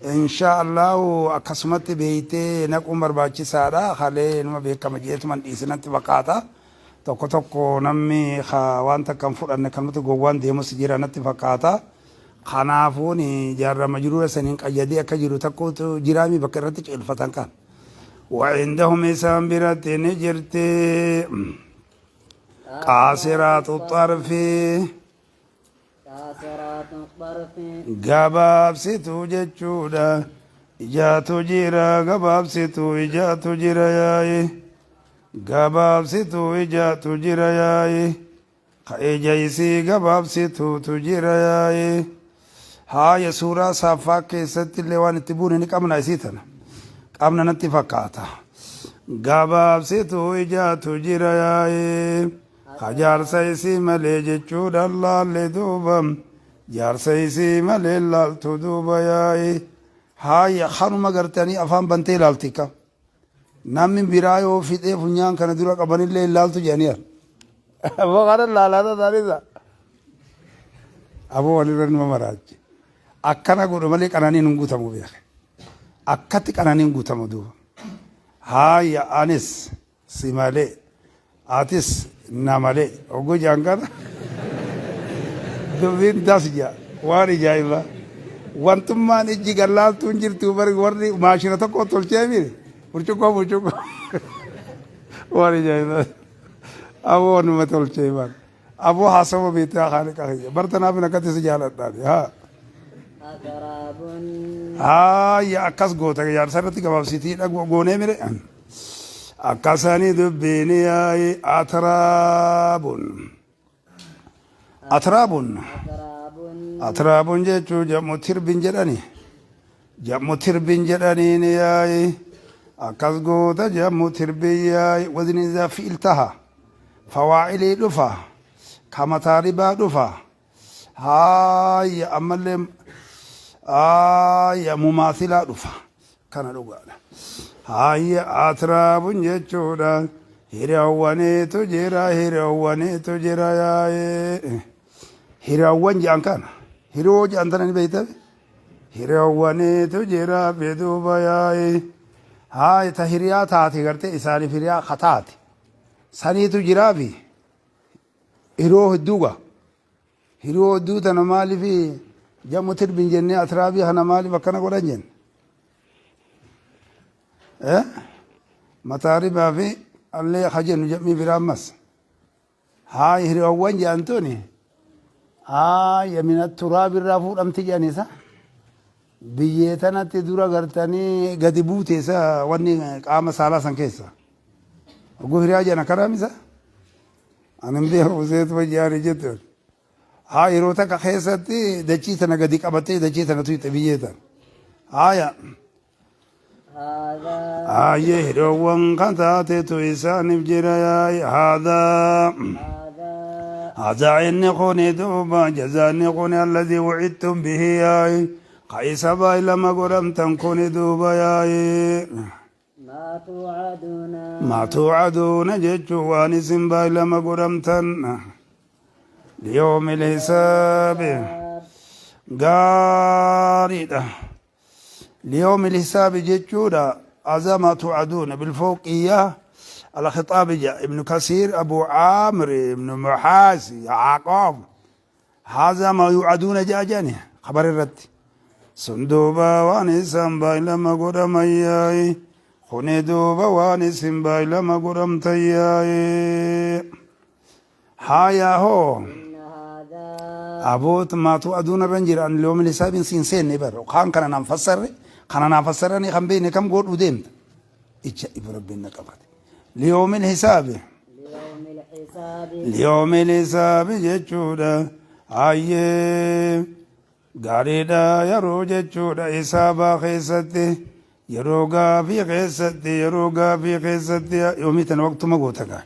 Inshaa Allaahu akkasumatti beeytee naquun barbaachisaadha. Kalee numa beekama jeetuman dhiise natti fakkaata. Tokko tokko namni ka waan takka hin fudhanne kanumatti gowwaan deemus jira natti fakkaata. Kanaafuun jaarraa majruura saniin qayyadee akka jiru takkuutu jiraami bakka irratti ceelfatan kan. Wa'indahum isaan biratti ni jirti. Qaasiraatu xarfi. Gabaabsituu jechuudha. Ijaatu jira gabaabsituu ijaatu jira yaa'i. Gabaabsituu ijaatu jira yaa'i. Ka ija isii gabaabsituutu jira yaa'i. Haaya suuraa saaffaa keessatti illee waan itti buune ni qabna isii tana. Qabna natti fakkaata. Gabaabsituu ijaatu jira yaa'i. Ka jaarsa isii malee jechuudhaan laalle duuba jaarsa isii malee laaltu duuba yaa'i haaya kanuma gartanii afaan bantee laalti ka namni biraa yoo fixee funyaan kana dura qabanillee hin laaltu jedhanii har aboo kana laalaa tasaanisa aboo walirra numa maraache akkana godhu malee qananiin hin guutamu beeke akkatti qananiin guutamu duuba haaya anis Si malee atis na malee hogguu jedhan kana dubbiin das jedha waan ajaa'ibaa. Wantummaan ijji gallaaltuun jirtu bari warri maashina tokko tolchee mire burcuqqoo burcuqqoo waan ajaa'ibaa. Aboo numa tolchee bar. Aboo haasawa beektaa haaliqa kiyya. Bar tanaaf hin akkatti si jaaladhaan. Haa. Atraabun. Haayya akkas goota jaarsa irratti gabaabsitii goonee mire. Akkasani dubbiin yaa'i atraabun. Atraabun. Atraabun. Atraabun jechuu jam'u tirbin jedhani. Jam'u tirbin jedhaniin yaa'i. Akkas goota jam'u tirbin yaa'i. Wazni isaa fi'il taha. Fawaa'ilii dhufa. Kamataaribaa dhufa. Haaya ammallee haaya mumaasilaa dhufa. Kana dhugaadha. Haaya atraabun jechuudha. Hiriyaawwaniitu jira hiriyaawwaniitu jira yaa'ee. Hiriyaawwan jedhan kana. Hiriyoo jedhan tana ni beeytame. Hiriyaawwaniitu jira fi duuba yaa'ee. Haaya ta hiriyaa taate gartee isaaniif hiriyaa ka taate. Saniitu jiraafi. Hiroo hedduu gaa. Hiroo hedduu tana maaliif jamu tirbin jennee atraabii kana maaliif akkana godhan jenne. Eh? Mataaribaa fi allee ha jennu jam'ii biraa ammas. Haa hiriyoowwan jedhan tuni haa yamina turaabi irraa fuudhamti jedhan isa. Biyyee tanatti dura gartanii gadi buute isa wanni qaama saalaa san keessa. Oguu hiriyaa jedhan akkana misa. Ani hin beeku seetuma jaari jettu. Haa yeroo takka keessatti dachii tana gadi qabattee dachii tana tuyxe biyyee tana. Haaya. Haadhaa. Haayee hiriyoowwan kan taatetu isaaniif jira yaa'e haadaa. Haadhaa. Haadhaa inni kuni duuba jazaanni kuni alladii wucidtum bihi yaa'e. Ka isa baay'ilama godhamtan kuni duuba yaa'e. Maa tuucaduuna. Maa tuucaduuna jechuun waan isin baay'ilama godhamtan. Liyoomil hisaabi. Gaariidha. ليوم الحساب جتشودا هذا ما توعدون بالفوقية الخطاب جاء ابن كثير أبو عامر ابن محاسي عقاب هذا ما يوعدون جاء جاني خبر الرد صندوبا وانسان باي لما قدام اياي خني دوبا وانسان باي لما قدام تياي Haayaa hoo Inna haadhaa. Aboot maatuu aduun irra hin jira ani loomil hisaabiin siin seenne bar kaan kana naan fassarre kana naan fassarranii kan beekne kam godhuu deemta icha ibu rabbiin na qabate liyoomil hisaabi Liyoomil hisaabi. liyoomil hisaabi jechuudha hayyee Gaariidha yeroo jechuudha hisaabaa keessatti yeroo gaafii keessatti yeroo gaafii keessatti yoomii tana waqtuma goota gaa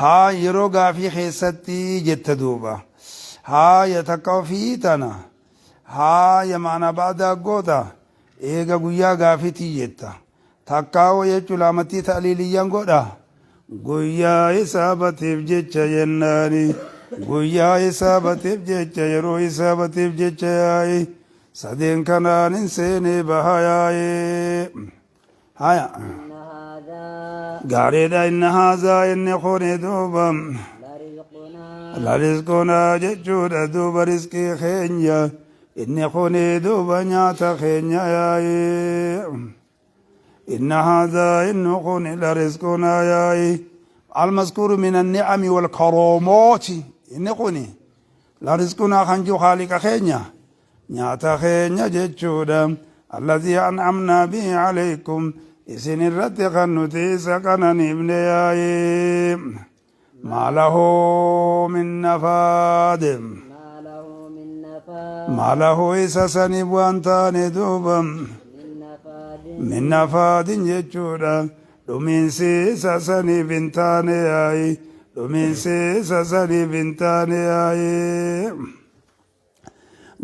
haa yeroo gaafii keessatti jetta duuba haaya takka ofii tana haaya maanaa ba'daa goota eega guyyaa gaafiitii jetta takkaa hoo jechuu laamattii ta'liiliyyaan godha Guyyaa hisaabatiif jecha jennaani guyyaa hisaabatiif jecha yeroo hisaabatiif jecha yaa'i Sadeen kanaan hin seenee baha yaa'ee. Haya. إن هذا Gaariidha inna haazaa inni kuni duuba. لرزقنا La rizqunaa jechuudha duuba rizqii keenya. Inni kuni duuba nyaata keenya yaa'ee. Inna haazaa inni kuni la rizqunaa yaa'ee. المذكور من النعم والكرامات inni kuni la rizqunaa kan jiru haaliqa keenya nyaata keenya jechuudha alladhii an'amnaa bihi alaykum isin irratti kan nuti isa qananiifne yaa'ee maa lahu min nafaad ما له من نفاد maa lahu isa saniif waan taane duuba من نفاد min nafaadin jechuudha dhumiinsi isa saniif hin taane yaa'i dhumiinsi isa saniif hin taane yaa'i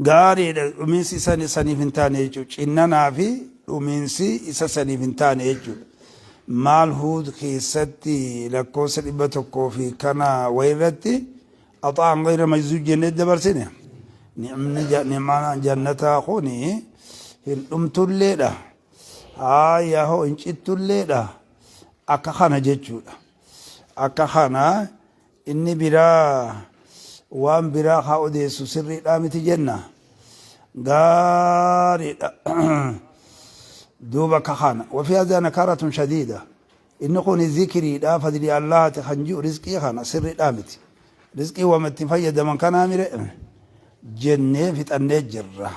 gaariidha dhumiinsi isa saniif hin taane jechuudha cinnanaa fi dhumiinsi isa saniif hin taane jechuudha maal Huud keessatti lakkoofsa 100 fi kana wayirratti axaan gayra majzuuj jennee dabarsine ni'amni ni'maan jannataa kuni hin dhumtulleedha haaya hoo hin cittulleedha akka kana jechuudha akka kana inni biraa waan biraa haa odeessu sirriidhaa miti jenna gaariidha duuba akka kana وفي هذا نكارة شديدة inni kun zikriidha fadli allaati kan ji'u rizqii kana sirriidhaa miti rizqii wama itti fayyadaman kanaa mire jennee fixannee jirra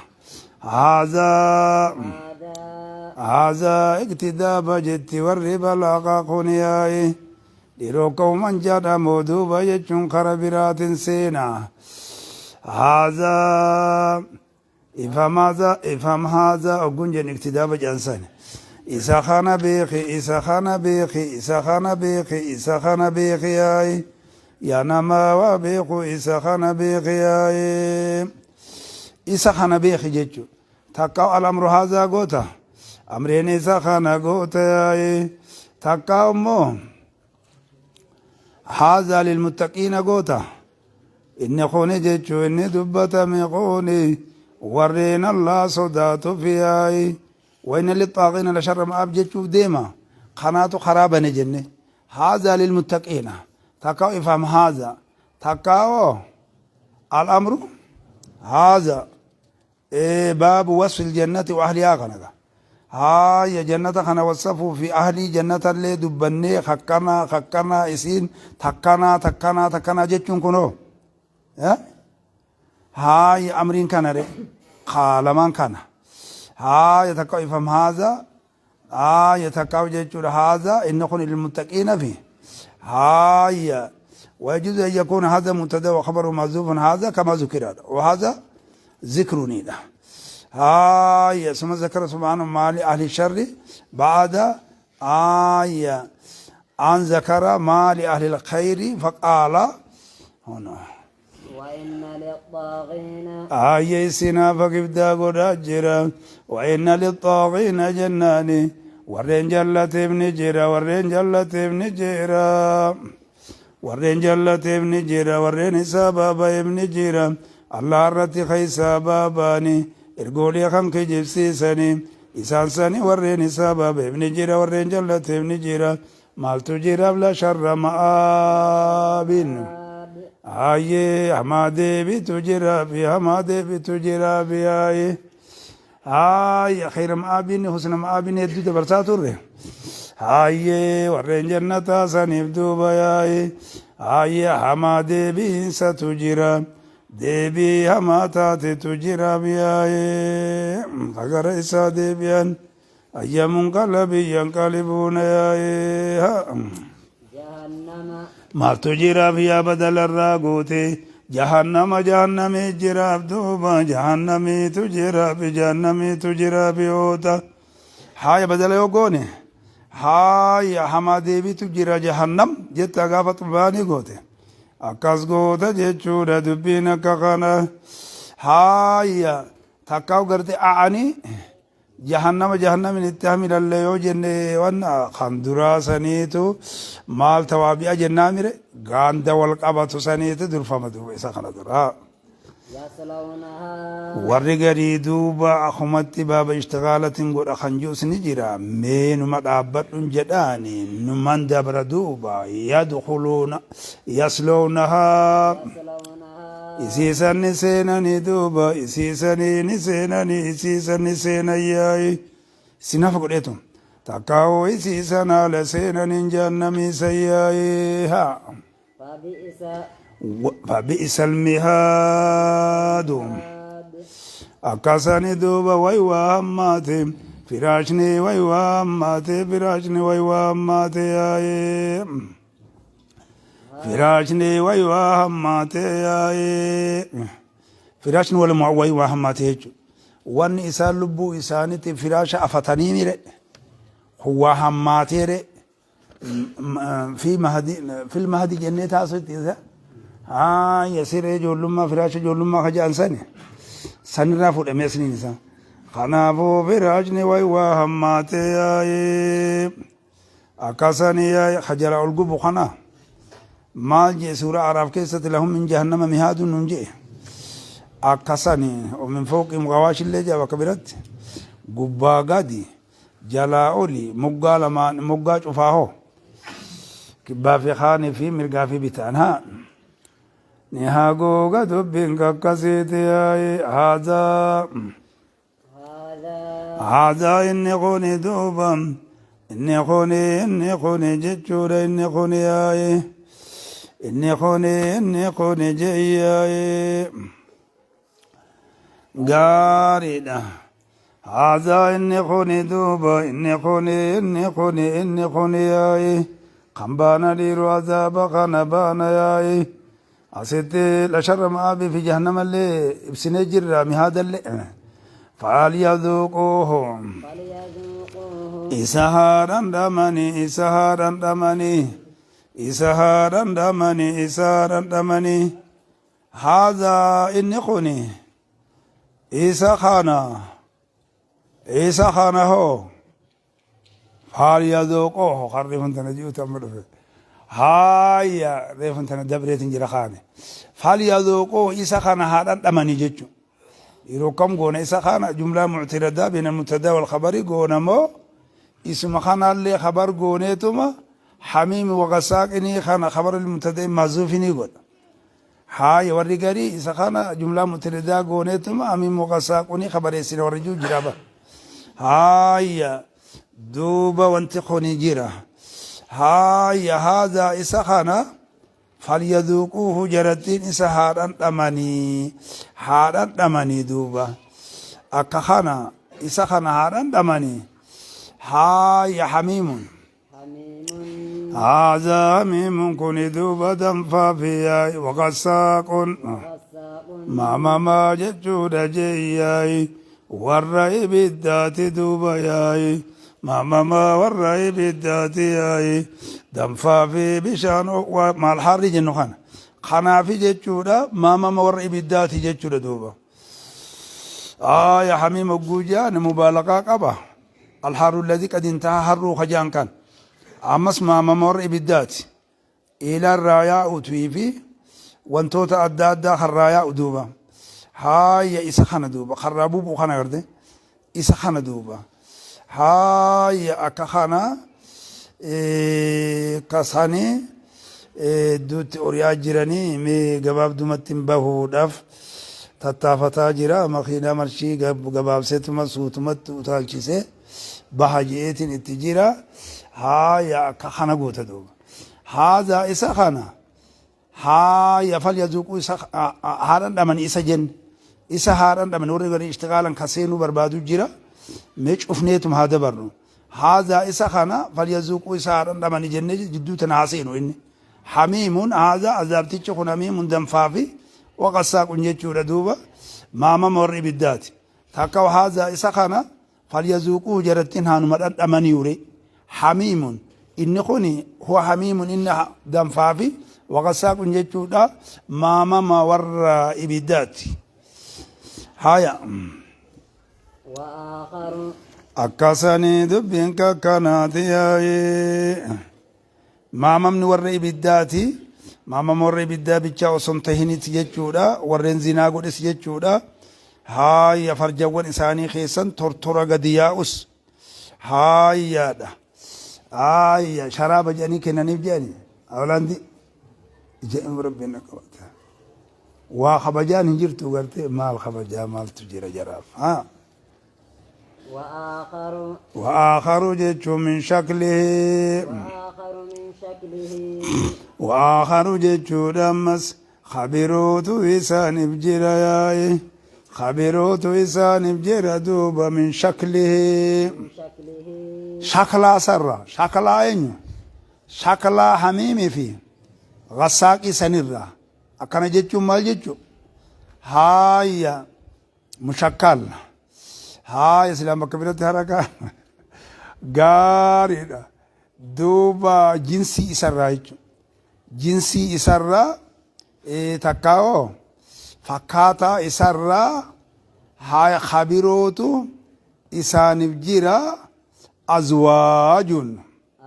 haazaa هذا haazaa iktidaaba jetti warri balaaqa kun yaa'i dhiroo qawman jedhamu duuba jechuun kara biraatin seena haazaa ifam haazaa ifam haazaa ogguun jennu iktidaaba jedhan isa kana beeki isa kana beeki isa kana beeki isa kana beeki yaa'i yaa namaa waa beeku isa kana beeki yaa'i isa kana beeki jechuudha takka الأمر هذا goota amriin isa kana goota yaa'i takka immoo هذا للمتقين goota inni kuni jechuu inni dubbatame kuni warreen Allah sodaatu fi yaa'i وإن للطاغين لشر مآب jechuuf deema kanaatu karaa bane jenne هذا للمتقين takka ifam هذا takka الأمر هذا إيه باب وصف الجنة وأهلها كنغا هاي جنة خنا وصفوا في أهلي جنة اللي دبني خكنا خكنا إسين تكنا تكنا تكنا جتشون كنو هاي أمرين كان ري قالمان كان هاي تكا يفهم هذا هاي تكا جتشون هذا إن كن للمتقين فيه هاي ويجوز أن يكون هذا مبتدا وخبره محذوف هذا كما ذكر وهذا ذكر نيدا هاي ثم ذكر سبحانه ما لأهل الشر بعد آية أن ذكر ما لأهل الخير فقال هنا وإن للطاغين آية سنا فقبدا قد جرا وإن للطاغين جناني warreen jallateef ni jira warreen jallateef ni jira warreen jallateef ni jira warreen isaa baaba'eef ni jira Allah irratti keeysaa baabaani ergoolee kan kijibsiisanii isaan sani warreen isaa baaba'eef ni jira warreen jallateef ni jira maaltu jiraaf لشر مآب hayyee hamaa deebitu jira fi hamaa deebitu jira fi hayyee haaya خير مآب حسن مآب hedduu dabarsaa turre hayyee warreen jannataa saniif duuba yaaye hayyee hamaa deebiinsatu jira deebii hamaa taatetu jira yaaye hagara isaa deebi'an أي منقلب ينقلبون yaaye جهنم maaltu jiraaf yaa badalarraa goote jahannama jahannamii jiraaf duuba jahannamiitu jiraaf jahannamiitu jiraaf yoota haaya badala yoo goone haaya hamaa deebiitu jira jahannam jetta gaafa xurbaanii goote akkas goota jechuudha dubbiin akka kana haaya takkaa garte a'anii jahannama jahannamin itti hamilalle yoo jenne wanna kan duraa saniitu maal tawaabi'a jennaa mire gaanda wal qabatu saniitu durfama duuba isa kana dura. Yaslawnahaa. Warri garii duuba akumatti baaba ishtigaalatin godha kan ji'us ni jira. Mee numa dhaabbadhun jedhaani numan dabra duuba yadkhuluuna yaslawnahaa. Yaslawnahaa. Isiisan ni seenanii duuba isiisanii ni seenanii isiisan ni seenan yaa'i. Sinafa godheetu takkaa'oo isiisan haala seenaniin jahannamii san yaa'ee haa. Fabi'isa. Fabi'isa almihaadu. Akkasani duuba way waa hammaate firaashni way waa hammaate firaashni way waa hammaate yaa'ee. Firaashni way waa hammaate yaa'ee. Firaashni waluma way waa hammaate jechuudha. Wanni isaan lubbuu isaaniitti firaasha afatanii mire kun waa hammaateere fi mahdi fil mahdi jennee taasisti isa haaya siree ijoollummaa firaasha ijoollummaa ka jedhan sani sanirraa fuudhamee asliin isaa kanaafuu firaashni way waa hammaatee yaa'ee akkasanii yaa'ee ka jala ol gubu kana maal jee suuraa araaf keessatti lahum min jahannama mihaadun nun jee akkasani min fawqihim gawaashillee jaa bakka biratti gubbaa gadi jalaa oli moggaa lamaan moggaa cufaa hoo kibbaa fi kaanii fi mirgaa fi bitaan haa ni hagooga dubbiin kakkasiiti yaa'e haadaa haadaa inni kuni duuba inni kuni inni kuni jechuudha inni kuni yaa'e inni kuni inni kuni je'i yaa'e gaariidha. Haadhaa inni kuni duuba inni kuni inni kuni inni kuni yaa'i kan baana dhiiru azaaba kana baana yaa'i asitti lasharra ma'aabii fi jahannamallee ibsinee jirra mihaadallee faalyaduuquuhu Falyaduuquuhu. Isa haa dhandhamanii isa haa dhandhamanii isa haa dhandhamanii isa haa dhandhamanii haadhaa inni kuni Isa kana isa kana hoo falyadhuquuhu kan reefun tana ji'uutu amma dhufe haaya reefun tana dabreetin jira kaane falyadhuquuhu isa kana haa dhandhamanii jechu yeroo kam goona isa kana jumlaa muctiradaa beena mubtadaa wal khabari goona moo isuma kanallee khabar gooneetuma hamiimi wagasaaqinii kana khabar mubtada'in mahzuufinii godha Haaya warri garii isa kana jumlaa mubtadadaa gooneetuma amiin muqasaaqunii kabareessina warri jiru jira bar. Haaya duuba wanti kuni jira. Haaya haadhaa isa kana falyaduuquuhu jarattiin isa haa dhandhamanii haa dhandhamanii duuba akka kana isa kana haa dhandhamanii haaya hamiimun. Hamiimun. Haadha hamiimun kuni duuba danfaa fi yaa'i waqassaaqun Waqassaaqun. maamamaa jechuudha jee yaa'i warra ibiddaati duuba yaa'i maamamaa warra ibiddaati yaa'i danfaa fi bishaan maal haarri jennu kana kanaafi jechuudha maamama warra ibiddaati jechuudha duuba. Aaya hamiim hogguu jaan mubaalaqaa qaba. Alhaaru alladhi qad intahaa harruu ka jaan kan. Ammas maamama warra ibiddaati. Eelaan raayaa utu'ii fi wantoota adda addaa kan raayaa duuba. Haaya isa kana duuba. Kan raa bubu'u kana garte. Isa kana duuba. Haaya akka kana kasanii hedduutti ori'aa jiranii mee gabaabdumatti hin bahuudhaaf tattaafataa jira makiinaa marshii gabaabseetuma suutumatti utaalchisee baha je'eetiin itti jira haaya akka kana goota duuba haadha isa kana Haaya falyazuuquu isa haa dhandhamani isa jenne isa haa dhandhamani warri garii ishtiqaalan ka seenuu barbaadu jira mee cufneetuma haa dabarru haadha isa kana falyazuuquu isa haa dhandhamani jennee jidduu tana haa seenu inni hamiimun haadha azaabtichi kun hamiimun danfaafi waqassaaqun jechuudha duuba maamama warri ibiddaati takka haadha isa kana Falyazuuquuhu jarattiin haanuma dhandhamaniiure hamiimun inni kuni huwa hamiimun inni danfaafi waqasaaqun jechuudha maamama warra ibiddaati haya Wa'aakharu. Akkasanii dubbiin kakkanaati yaa'ee maamamni warra ibiddaati Maamama warra ibiddaa bichaa osoo hin tahinit jechuudha. Warreen zinaa godhes jechuudha. Haaya farjawwan isaanii keessan tortora gadi yaa'us haayyaadha. Haaya sharaaba jedhanii kennaniif jedhanii. Awlaandi jedhamu rabbiin na qabata. Waa kabajaan hin jirtu gartee maal kabajaa maaltu jira jaraaf. Haa. وآخر وآخر jechuun min shaklihi. وآخر من شكله وآخر jechuudha ammas khabiruutu isaaniif jira yaa'i. Khabiruutu isaaniif jira duuba min shaklihi. من شكله Shaklaa sarra. Shaklaa eenyu? Shaklaa hamiimii fi ghasaaqii sanirraa. Akkana jechuun maal jechuu? Haaya mushakkal. Haaya silaa bakka biratti harakaa gaariidha. Duuba jinsii isarraa jechuudha. Jinsii isarraa takkaa'oo fakkaataa isarraa haaya khabirootu isaaniif jira azwaajun.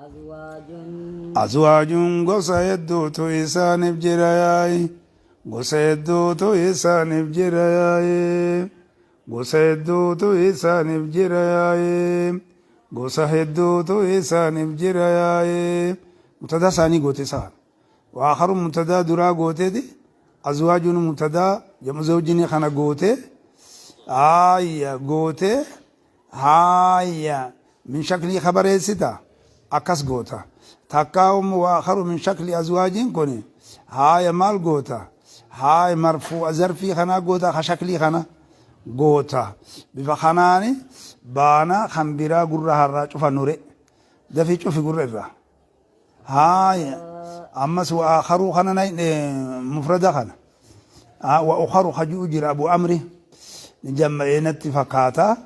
أزواج Azwaajuun gosa hedduutu isaaniif jira yaa'i. Gosa hedduutu isaaniif jira yaa'i. Gosa hedduutu isaaniif jira yaa'i. Gosa hedduutu isaaniif jira yaa'i. Mubtadaa isaanii goote isaan. Waakharu mubtadaa duraa gooteeti. Azwaajuun mubtadaa jamu zawjinii kana goote. Aayya goote. Haaya min shaklii kabareessita akkas goota. Takkaa ummu waakharu min shakli azwaajiin kun haaya maal goota? Haaya marfuu'a zarfii kanaa goota ka shaklii kana goota. Bifa kanaani baana kan biraa gurra harraa cufa nure. Dafii cufi gurra irraa. Haaya ammas waakharuu kana mufrada kana. Wa ukharu kajuu jira abu amri ni jamma'ee natti fakkaata.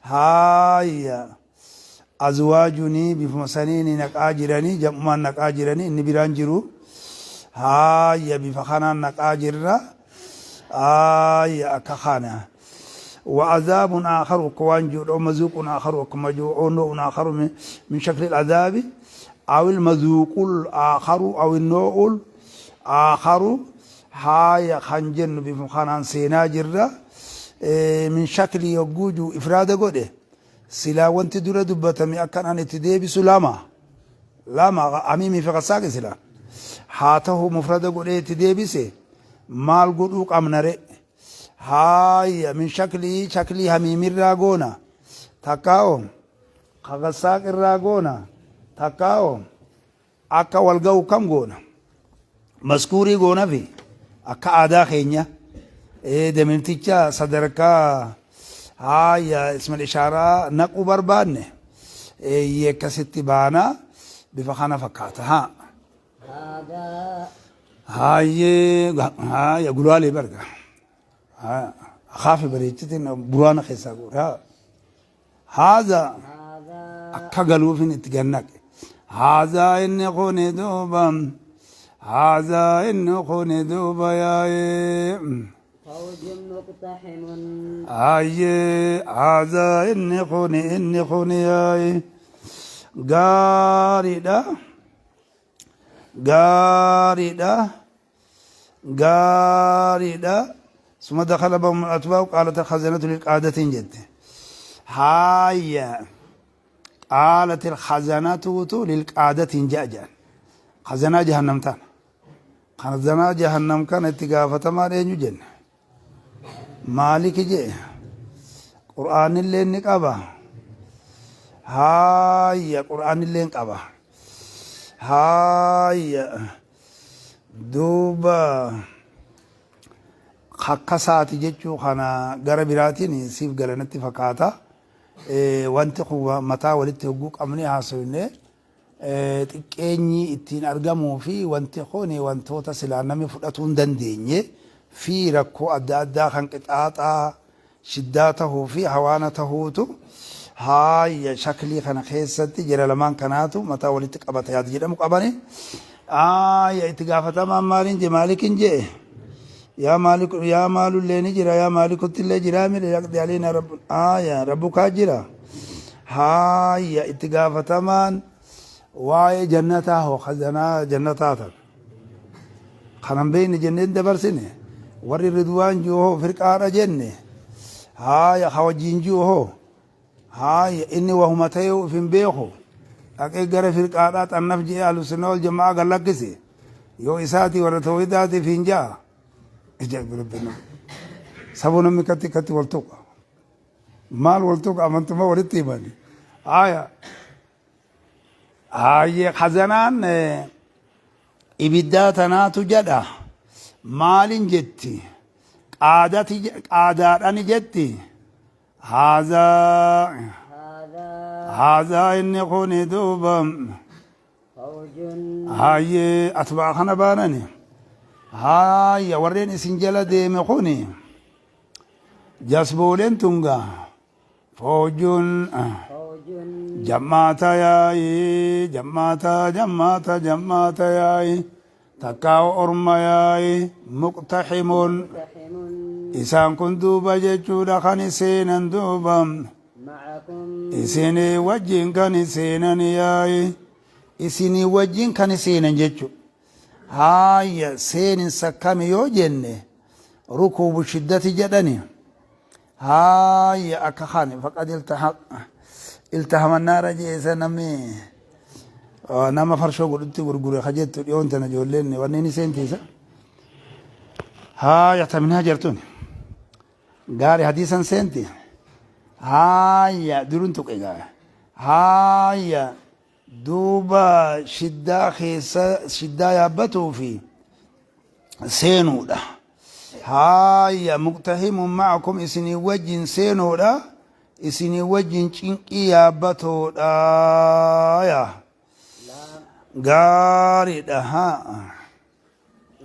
Haaya azwaajunii bifuma saniini naqaa jiranii jam'umaan naqaa jiranii inni biraan jiru. Haaya bifa kanaan naqaa jirra. Haaya akka kana. وعذاب آخر كوان جوع ومذوق آخر كما جوع نوع آخر من شكل العذاب أو المذوق الآخر أو النوع الآخر هاي خنجن بمخانان سينا جرة من شكل يوجوج إفراد قده سلا وانت دورة دبتمي أكن أن تدي بسلامة lama hamiimii fi qasaaqi sila haa ta'u mufrada godhee itti deebise maal godhuu qabnare haaya min shaklii shaklii hamiimirraa goona takkaa'o ka qasaaqirraa goona takkaa'o akka wal ga'u kam goona maskuurii goona fi akka aadaa keenya deemticha sadarkaa haaya ismal ishaaraa naquu barbaanne eeyyee akkasitti baana bifa kana fakkaata haa. هذا Hayyee haaya gulaalee barga. Akaafi bareechitiin buraana keessaa guure. Haadha هذا akka galuufin itti gannaqe. Haadha inni kuni duuba. Haadha inni kuni duuba yaa'ee. فوج مقتحم Hayyee haadha inni kuni yaa'ee. Gaariidha. Gaariidha. Gaariidha. ثم دخل بهم الأتباع قالت الخزنة للقادة جد. هايا قالت الخزنة للقادة جاجا. خزنة جهنم تان. خزنة جهنم كان اتقافة ما رينيو جن. مالك جي. قرآن اللي نقبا. هايا قرآن اللي نقبا. هايا دوبا Akka isaati jechuu kana gara biraatiin siif galanatti fakkaata. Wanti kun mataa walitti hogguu qabnee haasofne xiqqeenyi ittiin argamuu fi wanti kun wantoota silaa namni fudhatuu hin dandeenye fi rakkoo adda addaa kan qixaaxaa shiddaa tahuu fi hawaana tahuutu haaya shaklii kana keessatti jira lamaan kanaatu mataa walitti qabata yaada jedhamu qabani. Haaya itti gaafatamaan maaliin jee maalikin jee yaa maalik yaa maalullee ni jira yaa maalikutti illee jira mire yaqdi aliina rabbu haaya rabbukaa jira. Haaya itti gaafatamaan waa'ee jannataa hoo khazanaa jannataa tan. Kanan beeyne jenneen dabarsine. Warri Ridwaan ji'u hoo firqaadha jenne. Haaya ka wajjiin ji'u hoo. Haaya inni wahuma ta'ee uf hin beeku. Dhaqee gara firqaadhaa xannaf je'ee Ahlusunnaa wal Jama'aa gad lakkise. Yoo isaatii warra tawhiidaatiif hin ja'a. Ajaa'iba Rabbi nama. Saboo namni katti katti wal tuqa. Maal wal tuqa amantuma walitti himani. Haaya. Haayye khazanaan ibiddaa tanaatu jedha. Maalin jetti? Qaadati qaadaadhani jetti. Haazaa Haadhaa haazaa inni kuni duuba. fawjun Haayye atbaa kana baanani. Haayya warreen isin jala deeme kuni jasbooleen tungaa. Fawjun Fawjun jammaata yaayi jammaata jammaata jammaata yaayi takkaa orma yaayi muqtaximuun muqtaximun isaan kun duuba jechuudha kan seenan duuba ma'akum isinii wajjin kan seenan yaayi isinii wajjin kan seenan jechuudha. Haaya seeninsa kami yoo jenne rukuubu shiddati jedhani. Haaya akka kan faqad iltahama naara jeesa namni nama farshoo godhutti gurgure ka jettu dhiyoon tana ijoolleen wanni ni seentiisa. Haaya taminaa jartun gaari hadiisan seenti. Haaya durun tuqe gaa. Haaya duuba shiddaa keessa shiddaa yaabbatuu fi seenuudha. Haaya muqtahimun ma'akum isinii wajjin seenuudha. Isinii wajjin cinqii yaabbatoodha. Yaa gaariidha haa.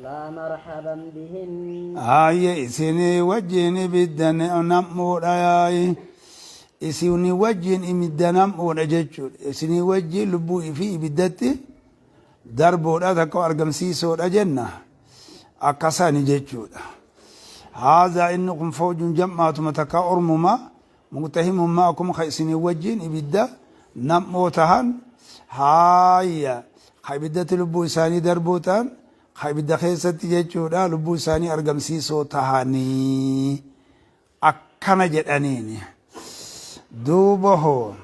Laa marhaban bihim. Haayye isinii wajjin ibidda nam'uudha yaayi. Isinii wajjin ibidda nam'uudha jechuudha. Isinii wajjin lubbuu ifii ibiddatti darbuudha takka argamsiisuudha jenna. Akkasani jechuudha. Haazaa inni kun fawjun jam'aatuma takka ormuma muqtahimun ma'akum ka isinii wajjin ibidda nam'oo tahan haayya ka ibiddatti lubbuu isaanii darbuu ta'an ka ibidda keessatti jechuudha lubbuu isaanii argamsiisoo tahanii akkana jedhaniini duuba hoo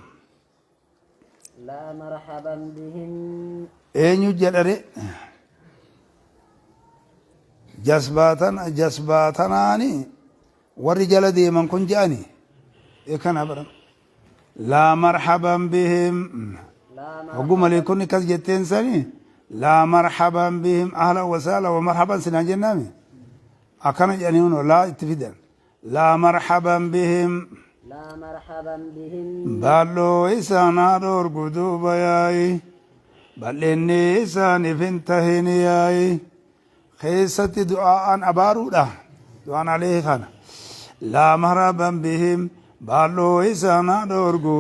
Laa marhaban bihim. Eenyu jedhare jasbaatan jasbaatanaani warri jala deeman kun je'ani kana bara laa marhaban bihim hogguu maleekonni akkas jetteen sani laa marhaban bihim ahlan wasaala wa marhaban sinaan jennaami akkana jedhanii hunoo laa itti fidan Laa marhaban bihim. Laa marhaban bihim. Baalloo isaan haa dhoorgu duuba yaa'i. Bal'inni isaaniif hin tahin yaa'i. Keessatti du'aa'aan abaaruudha. Du'aan aleehi kana. Laa marhaban bihim. Baalloo isaan haa dhoorgu.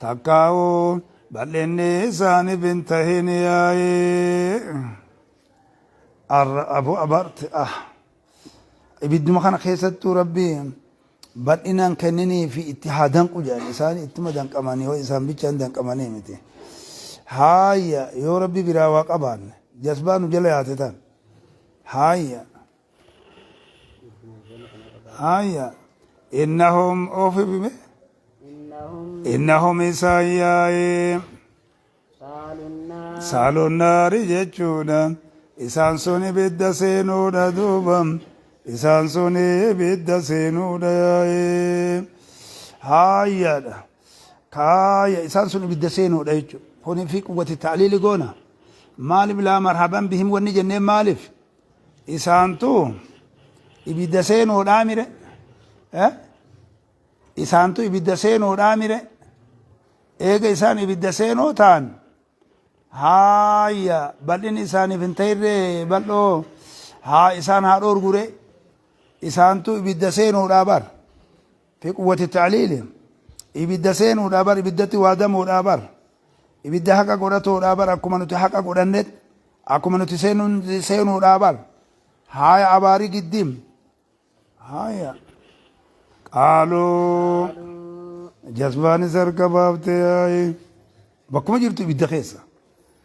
Takkaa'oo bal'inni isaaniif hin tahin yaa'i. Arra abu abaarte ah. Ibidduma kana keessattuu Rabbi bal'inaan kenninii fi itti haa danqu jedhan isaan ittuma danqamanii yoo isaan bichaan danqamanii miti. Haayya yoo Rabbi biraa waa qabaanne jasbaa nu jala yaate tan. Haayya. Haayya. Innahum ofi bime. Innahum isaan yaa'ee. Saaluun naari jechuudha. Isaan sun ibidda seenuudha duuba. Isaan sun ibidda seenuudha yaa'ee. Haayyaadha. Kaaya isaan sun ibidda seenuudha jechuudha. Kuni fi quwwati ta'liili goona. Maaliif laa marhaban bihim wanni jenneen maaliif? Isaantu ibidda seenuudhaa mire. Eh? Isaantu ibidda seenuudhaa mire. Eega isaan ibidda seenoo ta'an haaya bal'inni isaaniif hin ta'irree bal'oo haa isaan haa dhoorgure isaantu ibidda seenuudhaa bar fi quwwati ta'liili ibidda seenuudhaa bar ibiddatti waadamuudhaa bar ibidda haqa godhatoodhaa bar akkuma nuti haqa godhannet akkuma nuti seenuudhaa bar haaya abaarii giddiim Haya. Qaaluu jasbaanis harka baaftee yaa'i. Bakkuma jirtu ibidda keessa.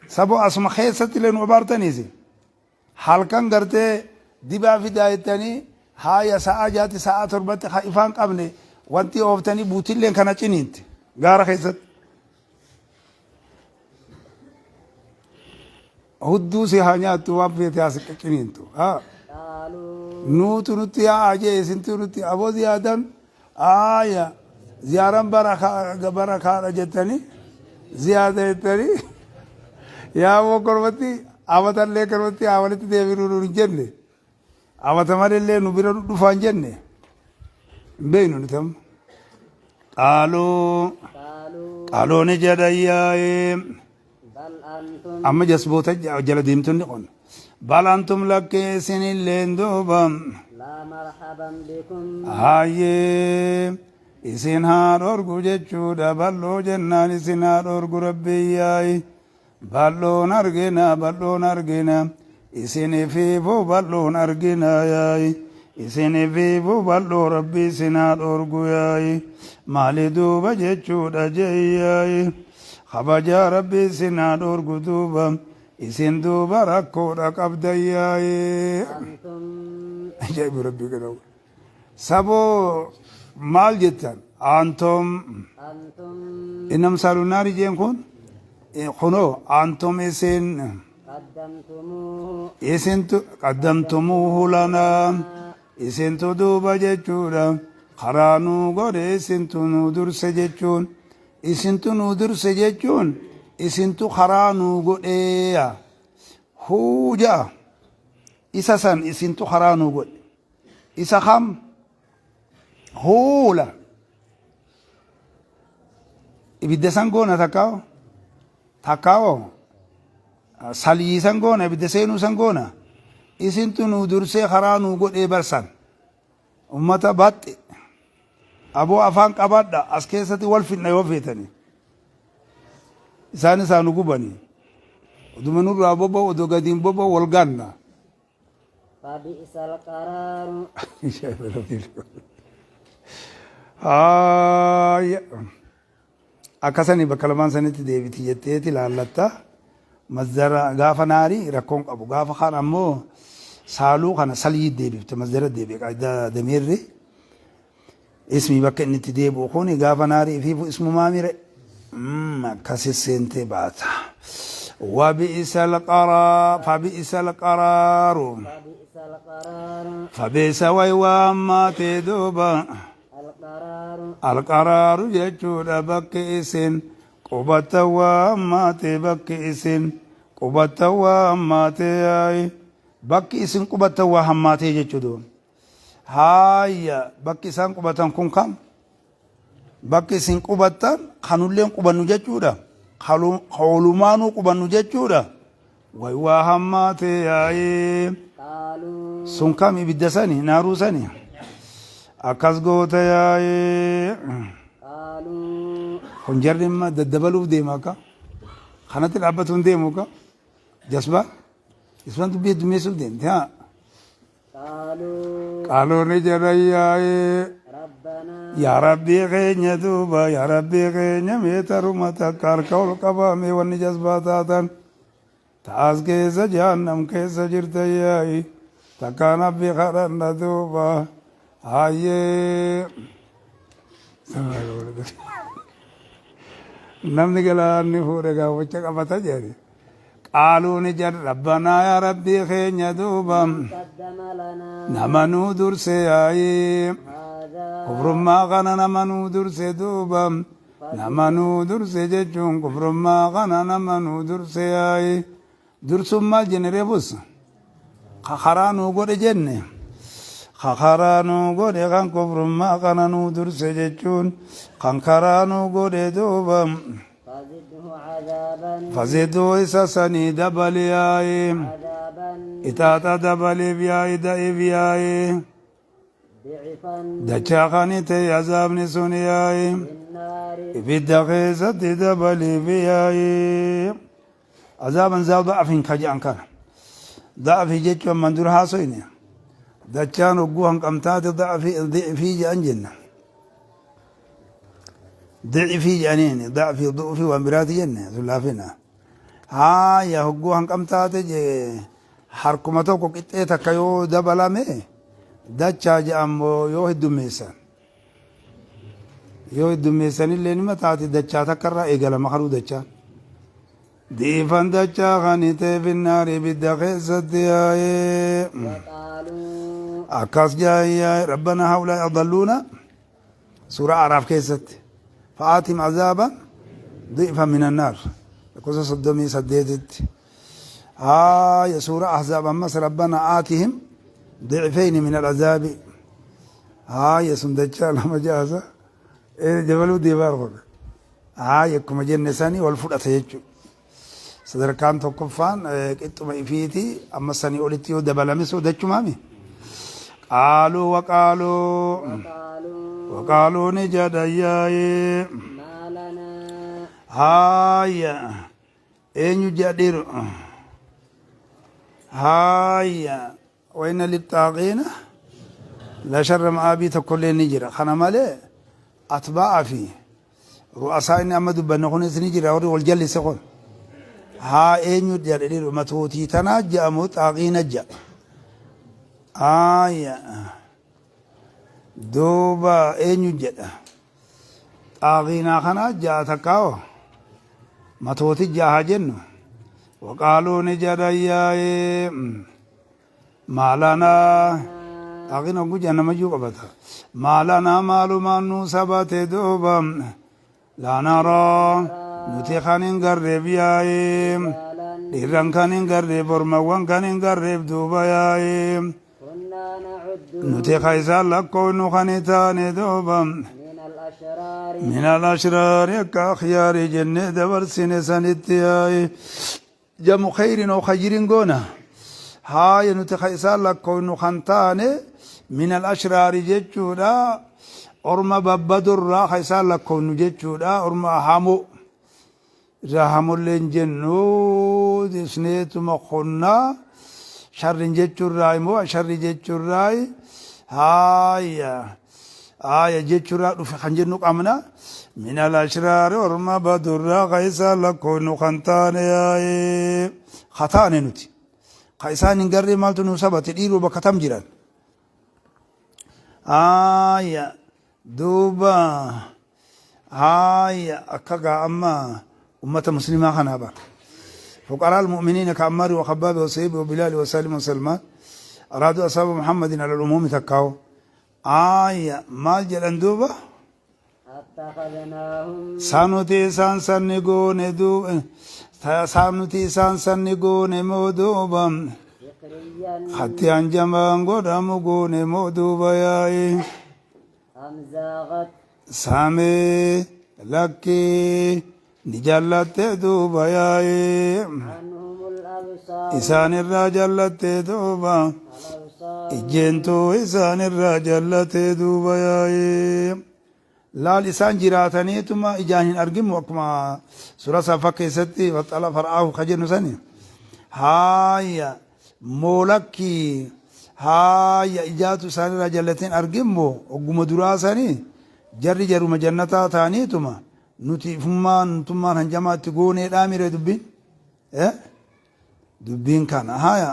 Saboo asuma keessatti illee nu abaartaniisi. Halkan gartee dibaa fidaa jettanii haaya sa'aa jaatti sa'aa torbatti ha ifaan qabne wanti ooftanii buutilleen kana ciniinti gaara keessatti. Hudduu si haa nyaattu waan feete haa si ciniintu. Haa. قالوا Nuutu nutti yaa'aa jee isintu nutti aboo ziyaadan aaya ziyaaran barakaadha jettanii ziyaada jettanii yaa aboo kormatti amatallee kormatti haa walitti deebinuu nuun hin jenne amata malillee nu bira dhufaa hin jenne hin beeknu nuti amma. Qaaluu قالوا qaaluu ni jedhan yaa'ee. بل أنتم Amma jasboota jala deemtonni qonna. Bal antum lakkee isinilleen duuba. لا مرحبا بكم Hayyee isin haa dhorgu jechuudha bal'oo jennaan isin haa dhorgu rabbiyyaayi. Bal'oon argina bal'oon argina isinifiifuu bal'oon argina yaayi. Isinifiifuu bal'oo rabbi isin haa dhorgu yaayi. Maali duuba jechuudha jeeyyaayi. Kabajaa rabbi isin haa dhorgu duuba. Isin duuba rakkoodha qabdan yaayi. أنتم Ajaa'iba rabbii kana. Saboo maal jettan? Antum أنتم innam saalunaari jeen kun kunoo antum isin قدمتموه isintu qaddamtumuuhu lanaa isintu duuba jechuudha karaa nuu godhe isintu nuu durse jechuun isintu nuu durse jechuun isintu karaa nuu godheeya huu ja'a isa san isintu karaa nuu godhe isa kam huula ibidda san goona takkaa'o takkaa'o salyii san goona ibidda seenuu san goona isintu nuu dursee karaa nuu godhee barsan ummata baxxe aboo afaan qabadha as keessatti wal fidna yoo feetani isaan isaa nu gubanii oduma nurraa boba'u odoo gadiin boba'u wal ganna. فبئس القرار Haaya. Akkasanii bakka lamaan sanitti deebiti jetteeti laallatta. Mazdara gaafa naarii rakkoon qabu. Gaafa kaan ammoo saaluu kana salyii deebifte mazdara deebi'e qaayidaa damiirri. Ismii bakka inni itti deebi'u kuni gaafa naarii fi ismumaa mire. Akkasi seentee baata. Wabi'isa alqaraa fabi'isa alqaraaru. فبئس القرار Fabi'isa waywaa ammaatee duuba. القرار Alqaraaru jechuudha bakki isin qubattan waa ammaatee bakki isin qubattan waa hammaatee yaa'i bakki isin qubattan waa hammaatee jechuudha. Haaya bakki isaan qubatan kun kam? Bakki isin qubattan kanulleen qubannu jechuudha. Kaolumaanuu qubannu jechuudha. Way waa hammaatee yaa'i. قالوا Sun kam ibidda sani naaruu sani akkas goota yaa'ee. قالوا Kun jarri imma daddabaluuf deema akka kanatti dhaabbatu hin deemu akka jasbaa jasbaan dubbii heddummeessuuf deemte haa. قالوا Qaaluu ni jedhan yaa'ee ربنا yaa rabbii keenya duuba yaa rabbii keenya mee taruma takka harka ol qabaa mee wanni jasbaa taatan taas keessa jahannam keessa jirta yaa'i takkaan abbii kadhanna duuba hayyee. Namni galaanni fuudhe gaafficha qabata jedhe. Qaaluu ni jedhan rabbanaa yaa rabbii keenya duuba قدم لنا nama nuu durse yaa'ii. هذا Kufrummaa kana nama nuu durse duuba nama nuu durse jechuun kufrummaa kana nama nuu durse yaa'ii. Dursuun maal jenne reebus? Ka karaa nuu godhe jenne. Ka karaa nuu godhe kan kufrummaa kana nuu durse jechuun kan karaa nuu godhe duuba. فزده عذابا Faziduu isa sanii dabali yaa'ii. عذابا Ixaaxa dabaliif yaa'ii da'iif yaa'ii. ضعفا Dachaa kan ta'e azaabni sun yaa'ii. في النار Ibidda keessatti dabaliif yaa'ii. Azaaban zaa da'afin ka jedhan kana. Da'afii jechuun ammaan dura haasoyne. Dachaan hogguu hanqamtaate da'afii jedhan jenna. Da'ifii jedhaniini da'afii du'ufii waan biraati jenne sun laafina. Haaya hogguu hanqamtaate jee Harkuma tokko qixxee takka yoo dabalame dachaa je'ammoo yoo heddummeessan. Yoo heddummeessanillee nima taati dachaa takka irraa eegalama karuu dachaan. Diifan dachaa kanitee finnaari ibidda keessatti yaa'ee. وقالوا Akkas jaa'an yaa'e rabbana haulaa adalluuna suuraa Araaf keessatti. Fa'aatim azaaba di'fa minan naar. Lakkoofsa 38tti. Haaya suuraa Ahzaab ammas rabbana aatihim di'feyni min al'azaabi. Haaya sun dachaa lama ja'asa. Dabaluu deemaa kun. Haaya akkuma jenne sanii wal fudhata jechuudha. Sadarkaan tokkoffaan qixxuma ifiiti amma sanii olitti yoo dabalame soo dachumaami. Qaaluu waqaaluu waqaaluu ni jedhan yaa'ee. Haaya eenyu jedhiru haaya wayna lixxaaqiina la sharra ma'aabii tokkollee ni jira kana malee atbaa'a fi ru'asaa inni amma dubbanne kunis ni jira warri wal jallise kun haa eenyu jedhe dhiiru matootii tanaa je'amu xaaqiina je'a aaya duuba eenyu jedha xaaqiinaa kanaa je'a takkaawo matooti je'a haa jennu waqaaluu ni jedhan yaa'ee Maalanaa xaaqiin hogguu jedhan namayyuu qabata. Maalanaa maalumaan nuu sabate duuba laa naraa nuti kan hin garreef yaa'ee dhiirran kan hin garreef ormawwan kan hin garreef duuba yaa'ee nuti ka isaan lakkoofnu kan hin taane duuba min al-ashraari akka akhyaari jennee dabarsine sanitti yaa'ee. Jamu khayrin oo khayrin goona. Haaya nuti ka isaan lakkoynu kan taane min al ashraari jechuudha. Orma babbadurraa ka isaan lakkoynu jechuudha. Orma hamoo irraa hamollee hin jennu isneetuma konnaa sharrin jechuurraa immoo sharri jechuurraa haaya Aaya jechurraa dhufe kan jennu qabna. Min al-ashraari orma badurraa ka isaan lakkoofnu kan taane yaa'ee ka taane nuti. Ka isaan hin garree maaltu nu sabate dhiiroo bakka tam jiran. Aaya duuba haaya akka gaa amma ummata muslimaa kanaa bara. فقراء المؤمنين كعمار وخباب وصهيب وبلال وسالم وسلمان أرادوا أصحاب محمد على العموم تكاو Aaya maal jedhan duuba? Attakhadnaahum. Saa nuti isaan sanni goone duuba saa nuti isaan sanni goone moo duuba? Sikhriyan. Hatti hanjamaan godhamu goone moo duuba yaa'i? Am zaaghat. Saamee lakkii ni jallatte duuba yaa'i. Anhumul absaar. Isaan irraa jallatte duuba. Al absaar. Ijjeentuu isaan irraa jallatee duuba yaa'i. Laal isaan jiraataniituma ijaan hin argimu akkuma suura saffaa keessatti faxala far'aahu ka jennu sani. Haaya moolakkii haaya ijaatu isaan irraa jallateen argimmo ogguma duraa sani jarri jaruma jannataa ta'aniituma Nuti ifummaan nutummaan hanjamaa itti gooneedhaa mire dubbiin? Eh? Dubbiin kana haya.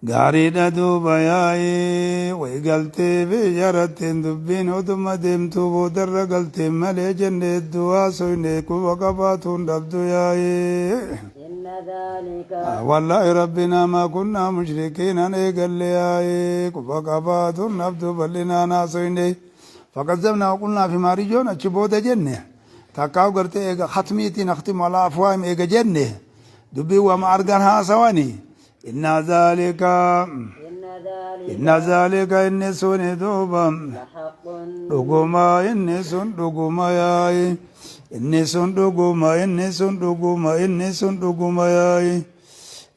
Gaariidha duuba yaa'ii wayi galtee fi jarattiin dubbiin oduma deemtuu boodarra galteen malee jenne hedduu haasoyne quba qabaatuun dhabdu yaa'ii. Inna dhaalika. Wallaahi rabbinaa maa kunnaa mushrikiinan eegalle yaa'ii quba qabaatuun dhabdu bal'inaan haasoyne. Fakazzabnaa waqulnaa fi maarijoon achi booda jenne takkaa gartee eega khatmiitiin akhtimu alaa afwaahim eega jenne dubbii wama argan haasawani inna zaalika Inna dhaalika. inna zaalika inni suni duuba Lahaqqun. dhuguma inni sun dhuguma yaa'i inni sun dhuguma inni sun dhuguma inni sun dhuguma yaa'i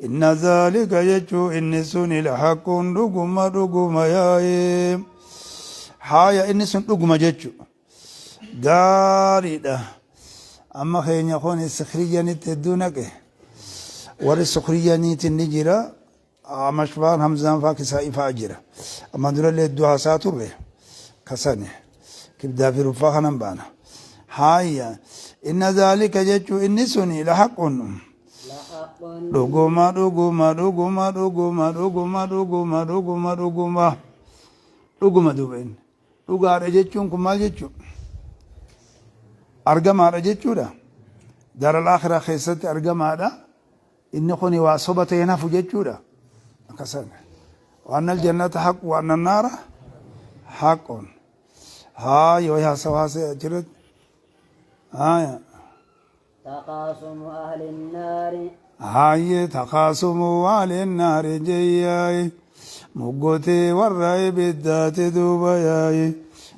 inna zaalika jechuu inni suni lahaqqun dhuguma dhuguma yaa'i Haaya inni sun dhuguma jechu gaariidha. Amma keenya kun sikhriyyanitti hedduu naqe. Warri sukhriyyaniitiin ni jira. Amashfaan Hamzaan faa kisaa ifaa jira. Amma durallee hedduu haasaa turre kasane. Kibdaa fi ruffaa kanan baana. Haaya inna zaalika jechuu inni suni lahaqqun. لحق. Dhuguma, dhuguma, dhuguma, dhuguma, dhuguma, dhuguma, dhuguma, dhuguma, dhuguma. Duuba inni dhugaadha jechuun kun maal jechuu? Argamaadha jechuudha. Daral akhiraa keessatti argamaadha. Inni kun waa soba ta'een hafu jechuudha. Akkasan وأن الجنة حق وأن النار حق. haa yoo haasawa haasa'e achirratti haya. تخاصم أهل النار. Hayyee, تخاصم أهل النار jeyyaayi, muggotee warra ibiddaati. Duuba yaayi,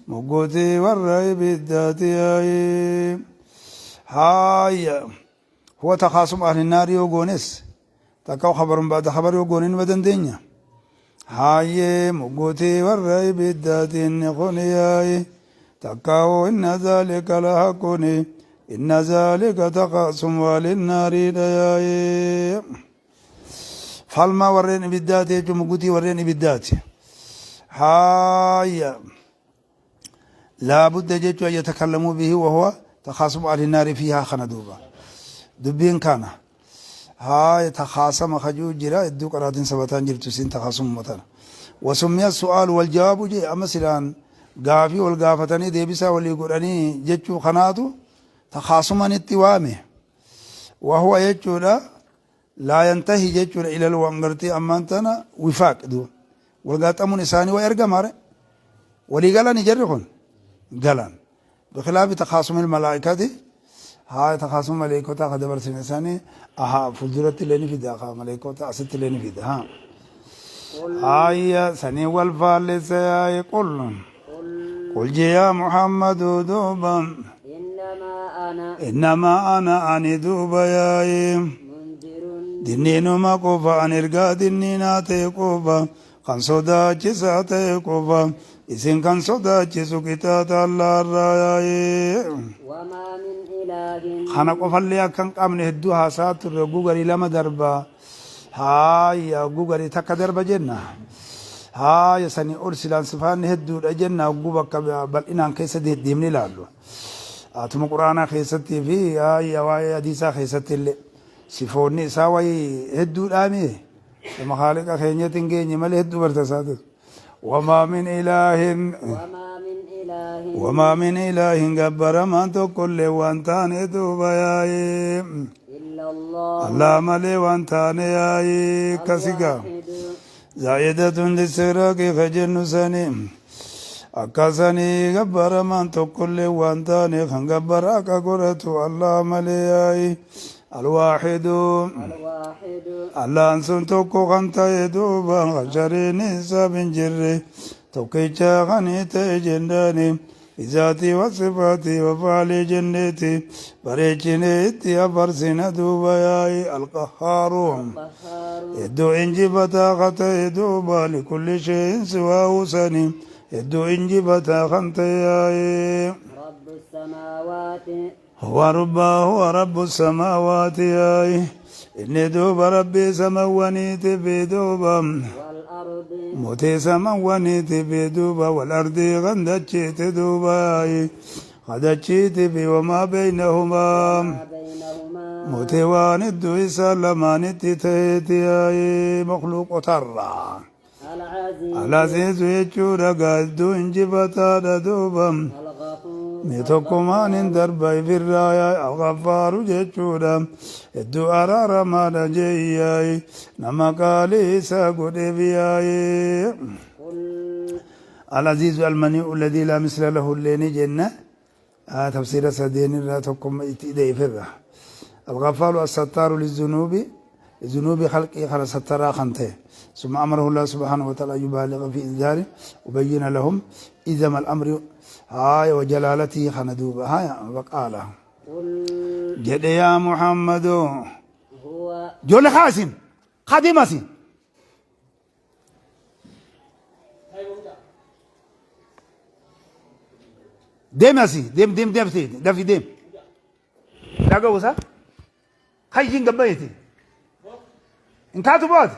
muggotee warra ibiddaati yaayi. Haya, هو تخاصم أهل النار yoo goones, takka خبر بعد خبر yoo goone nima dandeenya. Hayyee, muggotee warra ibiddaati inni kun yaayi. Takka إن ذلك لحق, إن ذلك تخاصم أهل النار yaayi. Falma warreen ibiddaati jechuun muggutii warreen ibiddaati. Haya, لا بد jechuu أن يتكلموا به وهو تخاصم أهل النار فيها. Kana duuba dubbiin kana haya تخاصم kajuu jira. Iddoo qaraatiin sabataan jirtu siin تخاصم matana. وسمي السؤال والجواب jee. Amma silaan gaafii wal gaafatanii deebisaa walii godhanii jechuu kanaatu تخاصما itti waame. وهو jechuudha لا ينتهي jechuudha إلى الوانغرتي ammaan tana وفاق. Duuba walgaaxamuun isaanii waa ergamaare, walii galani jarri kun galan, بخلاف تخاصم الملائكة. Haa, تخاصم ملائكة ka dabarsine isaanii aha fuulduratti illee ni fida, ka maleekota asitti illee ni fida. Ha, haya, sanii wal faallisa yaa'i. قل. قل. قل jee يا محمد duuba. إنما أنا إنما أنا ani duuba yaa'i منذر. Dinniinuma qofa an ergaa dinniinaa ta'e qofa, kan sodaachisaa ta'e qofa, isin kan sodaachisu qixaaxa Allaarraa yaa'ee. وما من إله. Kana qofallee akka hin qabne hedduu haasaa turre. Hogguu garii lama darba, haaya, hogguu garii takka darba jenna. Haaya, sanii ol silaan sifaanni hedduudha jenna. Hogguu bakka bal'inaan keessa deddeemne ilaallu, atuma quraanaa keessattii fi haaya waa'ee hadiisaa keessatti illee sifoonni isaa wayii hedduudhaami. Sama haaliqa keenyatti hin geenye malee hedduu barta isaati. وما من إله. وما من إله. وما من إله gabbaramaan tokkollee waan taane duuba yaa'ee. إلا الله. Allah malee waan taane yaa'ee kasiga. الواحد. زائدة للاستغراق kajennu sani akkasanii gabbaramaan tokkollee waan taane kan gabbara akka godhatu Allah malee yaa'ee الواحد. الواحد. Allaan sun tokko kan ta'e duuba, kan shariin isaaf hin jirre, tokkicha kan ta'e jennaani. بذاته وصفاته وأفعاله jenneeti bareechine itti afarsina duuba yaa'i. القهار. القهار. Iddoo injifataa ka ta'e duuba, لكل شيء سواه sani iddoo injifataa kan ta'e yaa'i. رب السماوات. هو رب هو رب السماوات yaa'i. Inni duuba rabbii samawwaniiti fi duuba والأرض. Mootii samawwaniiti fi duuba والأرض kan dachiiti duuba yaa'i, kadachiiti fi وما بينهما. ما بينهما. Mootii waan iddoo isaa lamaanitti ta'eeti yaa'i, makluuqotarraa. العزيز. العزيز jechuudha gaa iddoo injifataadha duuba. الغفور. Ni tokkumaan hin darba ifirraa yaa'i. الغفار jechuudha hedduu araaramaadha jeeyyaay, nama qaalii isaa godheef yaa'i. قل. العزيز المنيع الذي لا مثل له اللين جنة آه تفسير سدين لا تقوم إفرا. الغفار الستار للذنوب، ذنوب خلقه خلا سترا خنته. ثم أمره الله سبحانه وتعالى يبالغ في إنذاره وبين لهم إذا الأمر هاي وجلالته خندوب هاي وقال. قل. جد يا محمد. هو جول خاسم خادم سين deemi asii deem, deem, deem, dafi deem. Dhaga'uusa hayyiin gabbayeeti hin taatu booti.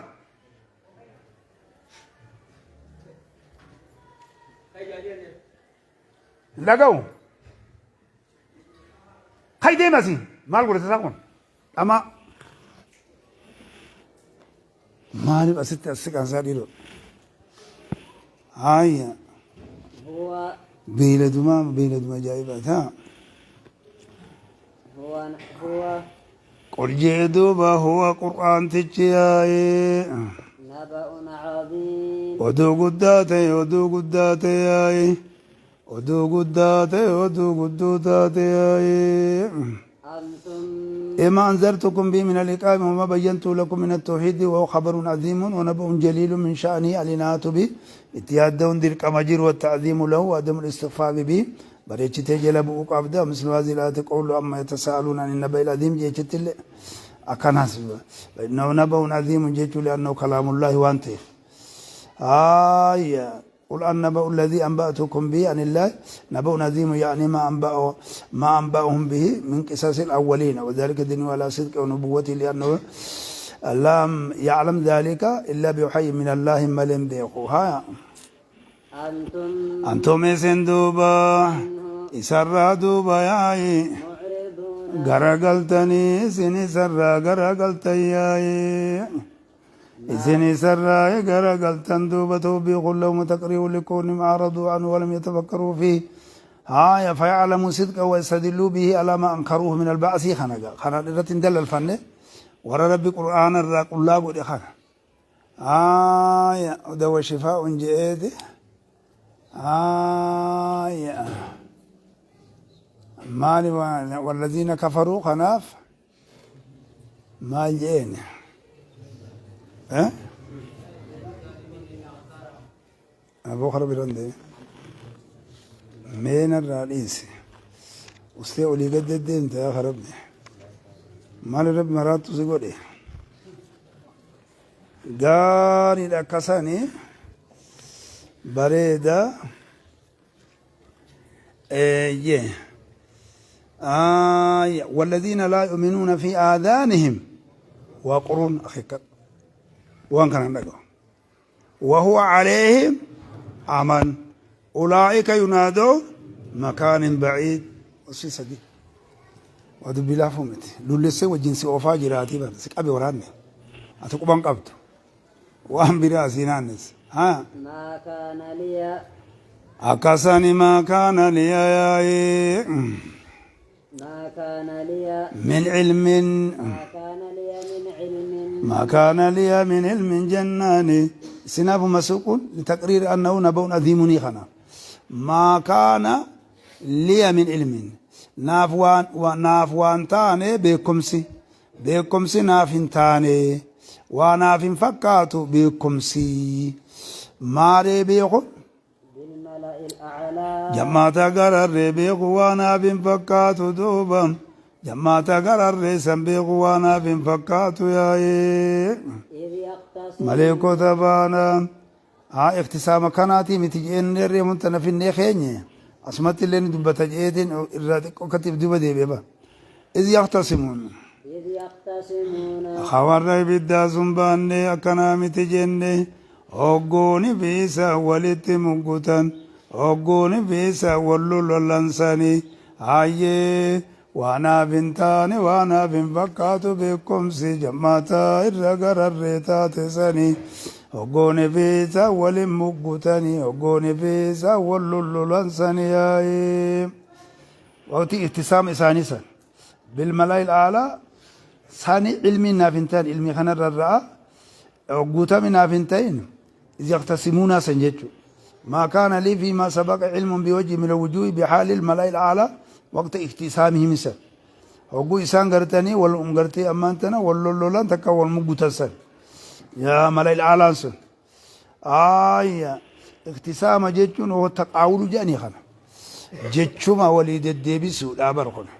Hin dhaga'u. Hay, deemi asii. Maal godhate isaa kun dhama. Maaliif asitti as siqan isaa dhiiroo? Haaya. هو Beeyladumaa beeyladuma ajaa'ibaa taa. هو هو Qul jee duuba huwa qur'aantichi yaa'ee. نبأ عظيم Oduu guddaa ta'e oduu guddaa ta'e yaa'ee. Oduu guddaa ta'e oduu gudduu taate yaa'ee. أنتم إما أنذرتكم به من الإقامة وما بينت لكم من التوحيد وهو خبر عظيم ونبأ جليل من شأنه الإناث به اتياد درك مجير والتعظيم له وعدم الاستخفاف به بريتشتي جلب أبدا مثل هذه الآية قول أما يتساءلون عن النبأ العظيم جيتشت أكناس فإنه نبأ عظيم جيت لأنه كلام الله وأنت آية قل النبأ الذي أنبأتكم به عن الله نبأ عظيم يعني ما أنبأهم به من قصص الأولين وذلك دين على صدق ونبوته لأنه لم يعلم ذلك إلا بوحي من الله ما لم بيقوها أنتم أنتم isin duuba isarraa duuba yaa'i معرضون garagaltanii isin isarraa garagaltan yaa'i isin isarraa garagaltan duuba توبيخ لهم وتقرير لكونهم أعرضوا عنه ولم يتفكروا فيه هايا فيعلموا صدقه ويستدلوا به على ما أنكروه من البعث خنقا خنا irratti دل الفن ورا ربي قرآن الرا قلا قد خنا آية دوا شفاء جئت آية مال والذين كفروا خناف maal jeen eh aboo kara biran deeme mee narraa dhiisi ustee olii gad deddeemte yaa karabbi maali rabbi maraattu si godhe gaariidha akkasani bareeda eeyyee آية والذين لا يؤمنون في آذانهم وقر أخيك وان كان عندك وهو عليهم عمى أولئك ينادون مكان بعيد وسيسة دي ودبي لا فهمت لولسه وجنسي أوفا جراتي بس أبي وراني أتقبان قبض وأم براسي نانس ها ما كان لي أكسني ما كان لي يا ما كان لي من علم ما كان لي من علم ما كان لي من علم جناني سناب مسوق لتقرير أنه نبأ عظيم خنا ما كان لي من علم ناف وان وناف وان تاني بكمسي بكمسي ناف تاني وناف فكاتو بكمسي ما ري بيخو بالملأ الأعلى جماعة قرر بيخو وناف فكاتو دوبا جماعة قرر سن بيخو وناف فكاتو يا إيه إذ يختصمون maleekota baana haa iktisaama kanaatii miti jeen irree muntana finnee keenye asumatti illee ni dubbata jeetiin irraa xiqqoo akkatti duba deebi'e ba iz yaktasimuun إذ يختصمون hawarra ibiddaa sun baanne akkanaa miti jenne hoggooni fi isa walitti muggutan hoggooni fi isa wal lolansanii hayyee waanaaf hin taane waanaaf hin fakkaatu beekumsi jammaata irra gararree taate sanii hoggooni fi isa walin muggutanii hoggooni fi isa wal lollansanii yaa'ee waqtii ihtisaam isaanii san bilmalaa ilaalaa sani ilmi naaf hin ta'in ilmi kanarra ra'a guutami naaf hin ta'in iz yaqtasimuuna san jechu ما كان لي فيما سبق علم بوجه من الوجوه بحال الملأ الأعلى وقت اختصامهم سن هو إسان قرتني والأم قرتي أمانتنا واللولان تكا والمقتسن يا ملأ الأعلى سن آية اختصام جتشون هو تقاول جاني خنا جتشوما وليد الدبيسو لا برخنا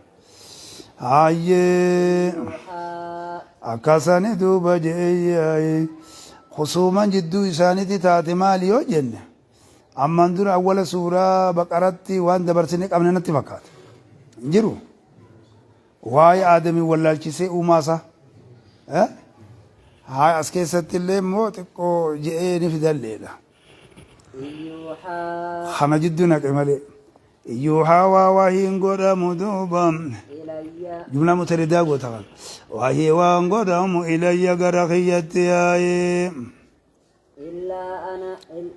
آية يوحى akkasani duuba je'eeyyaa'e khusuuman jidduu isaanitti taate maali yoo jenne ammaan dura awwala suuraa baqaratti waan dabarsine qabne natti fakkaata hin jiru waa'ee aadamii wallaalchisee uumaasaa haa as keessatti illee immoo xiqqoo je'ee ni fidalleedha إذ يوحى kana jidduu naqe malee Yuuhaa waa wahiin godhamu duuba. إلي Jumlaa mutaridaa goota kan. Wahii waan godhamu ilayya gara kiyyatti yaa'ee. إلا أنا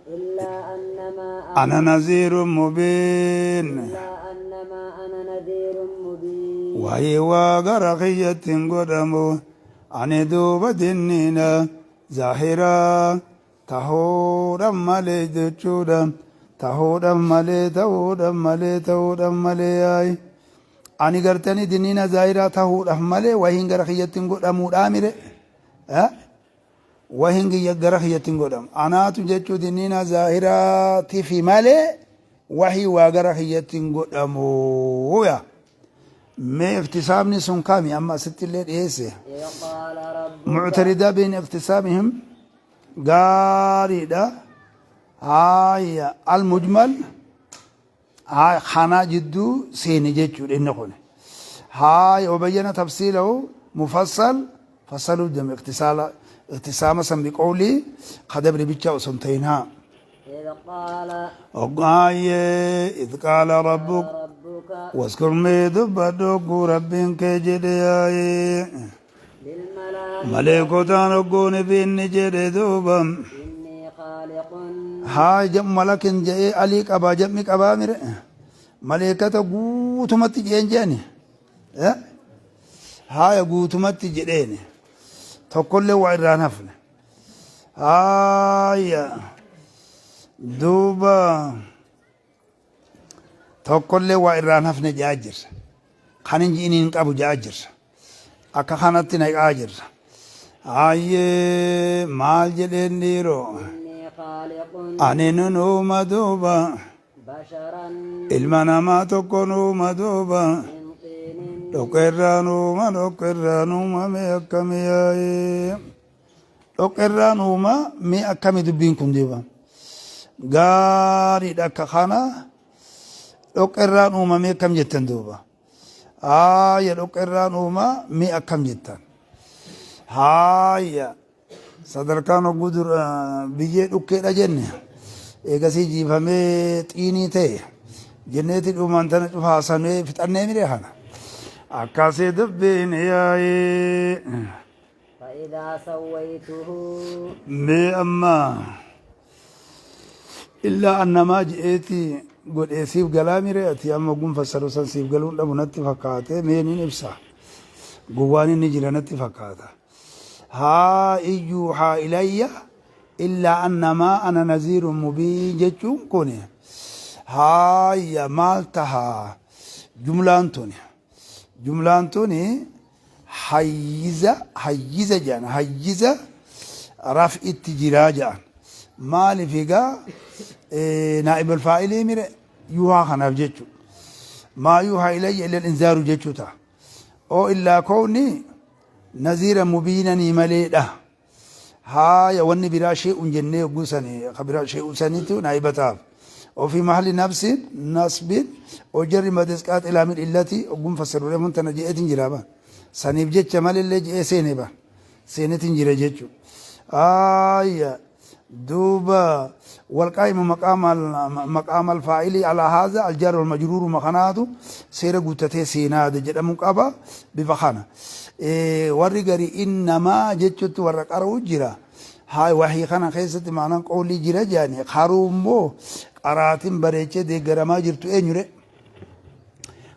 إلا أنما أنا نذير مبين. إلا أنما أنا نذير مبين. Wahii waa gara kiyyatti hin godhamu. Ani duuba dinniina zaahiraa tahuudhaan malee jechuudha. Tahuudhaan malee ta'uudhaan malee ta'uudhaan malee yaa'i. Ani gartanii dinniina zaahiraa tahuudhaaf malee wahiin gara kiyyatti hin godhamuudhaa mire. Wahiin gara kiyyatti hin godhamu. Anaatu jechuu dinniina zaahiraatiifi malee wahii waa gara kiyyatti hin godhamu. Yaa. Mee iktisaabni sun kami amma asitti illee dhiyeesse. إذ قال ربك معترضة بين اقتسامهم gaariidha. Haaya المجمل haaya kanaa jidduu seeni jechuudha inni kun. Haaya وبين تفصيله مفصل فصلوا جمع اقتسال اقتسام سن بقولي قدبر بيتشا وسنتينها. إذ قال Haaya إذ قال ربك ربك واذكر mee dubbadhu rabbiin kee jedhe yaa'ee. للملائكة Maleekotaan hogguun fi inni jedhe duuba. إني خالق Haa jam'u malakin je'ee alii qabaa jam'i qabaa mire. Maleekata guutumatti je'een je'ani. Haaya guutumatti jedheeni. Tokkollee waa irraan hafne. Haaya duuba tokkollee waa irraan hafne je'aa jirra. Kan hin ji'iniin qabu je'aa jirra. Akka kanatti naqaa jirra. Hayyee maal jedheen dhiiroo? إني خالق Ani nun uuma duuba. بشرا Ilma namaa tokko uuma duuba. من طين Dhoqqeerraan uuma dhoqqeerraan uuma mee akkami yaa'ee. Dhoqqeerraan uuma mee akkami dubbiin kun duuba. Gaariidha akka kana dhoqqeerraan uuma mee akkam jettan duuba. Haaya dhoqqeerraan uuma mee akkam jettan. Haaya sadarkaan hogguu dura biyyee dhukkeedha jenne eegasii jiifamee xiinii ta'e jenneeti dhumaan tana cufaasamee fixannee mire kana. Akkasii dubbiin yaa'ee. فإذا سويته Mee amma illaa annamaa je'eeti godhee siif galaa mire ati amma gun fassaru san siif galuun dhabu natti fakkaate mee nin ibsa. Gowwaan inni jira natti fakkaata. Haa iyyuu haa ilayya illaa annamaa ana naziirun mubiin jechuun kun haaya maal tahaa jumlaan tuni. Jumlaan tuni hayyiza hayyiza jedhan hayyiza raf'itti jiraa jedhan. Maaliif egaa naa'ibal faa'ilii mire yuuhaa kanaaf jechu. Maa yuuhaa ilayya illa inzaaru jechuu ta'a. Oo illaa koowni naziira mubiinanii maleedha. Haaya wanni biraa shee'un jennee hogguu sani ka biraa shee'u saniitu naa'iba ta'aaf. وفي محل نفس نصب وجر مدسقات إلى من إلتي وقم فسروا لهم تنا جئت جرابا سنيب جت مال اللي جئ سينبا سينة جرا جتشو آية دوبا والقائم مقام مقام الفاعل على هذا الجار والمجرور مخناته سير قوتته سيناد جد مقابا بفخانة إيه ورقري إنما جتشت ورق أرو جرا هاي وحي خنا خيست معنى قولي جرا جاني خارومو qaraatiin bareechee deeggaramaa jirtu eenyure?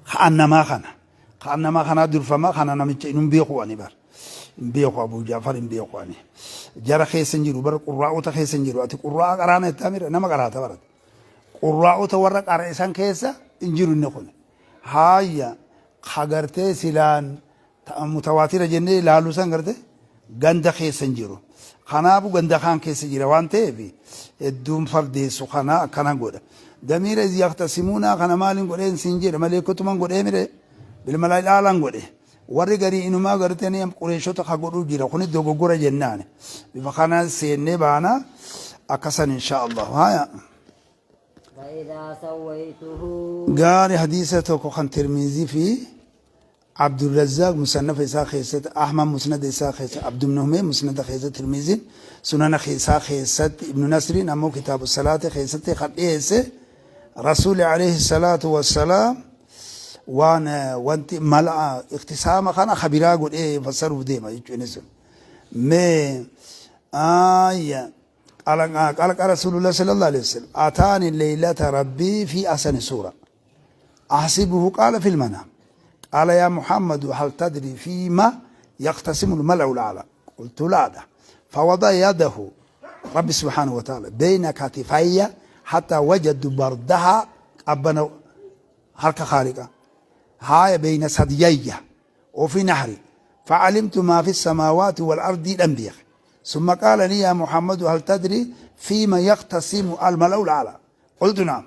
Ka'annamaa kana. Ka'annamaa kanaa durfamaa kana namicha hin beeku ani bar. Hin beeku Abu Jaafar hin beeku ani. Jara keessa hin jiru bara qurraa'ota keessa hin jiru. Ati qurraa'a qaraana jettaa mira nama qaraata barate. Qurraa'ota warra qara isan keessa hin jiru inni kun. Haayya kagartee silaan mutawaatira jennee ilaaluu san garte ganda keessa hin jiru. Kanaafuu ganda kaan keessa jira waan ta'eef hedduun fardeessu kana akkana godha. Damiira iz yaqtasimuuna kana maaliin godheen siin jedhe maleekotuman godhee mire bilmalaa ilaalan godhe. Warri garii inumaa gartanii qureeshota ka godhuu jira kunis dogoggora jennaan. Bifa kanaan seennee baana akkasan insha Allah. Haaya. فإذا سويته Gaari hadiisa tokko kan Tirmizii fi Abdurrazzaaq musannafa isaa keessatti Ahmad musnada isaa keessatti Abdu ibn Humay musnada keessatti Tirmiziin sunana isaa keessatti Ibnu Nasriin ammoo kitaabu salaata keessatti kan dhiyeesse. Rasuuli alayhi salaatu wassalaam waan wanti mala iqtisaama kana kabiraa godhee fassaruuf deema jechuun sun. Mee aayya قال قال رسول الله صلى الله عليه وسلم أتاني ليلة ربي في أحسن سورة أحسبه قال في المنام قال يا محمد هل تدري فيما يقتسم الملأ الأعلى قلت لا ده فوضع يده ربي سبحانه وتعالى بين كتفي حتى وجد بردها أبنا هلك خالقة هاي بين ثديي وفي نحري فعلمت ما في السماوات والأرض الأنبياء ثم قال لي يا محمد هل تدري فيما يقتسم الملأ الأعلى قلت نعم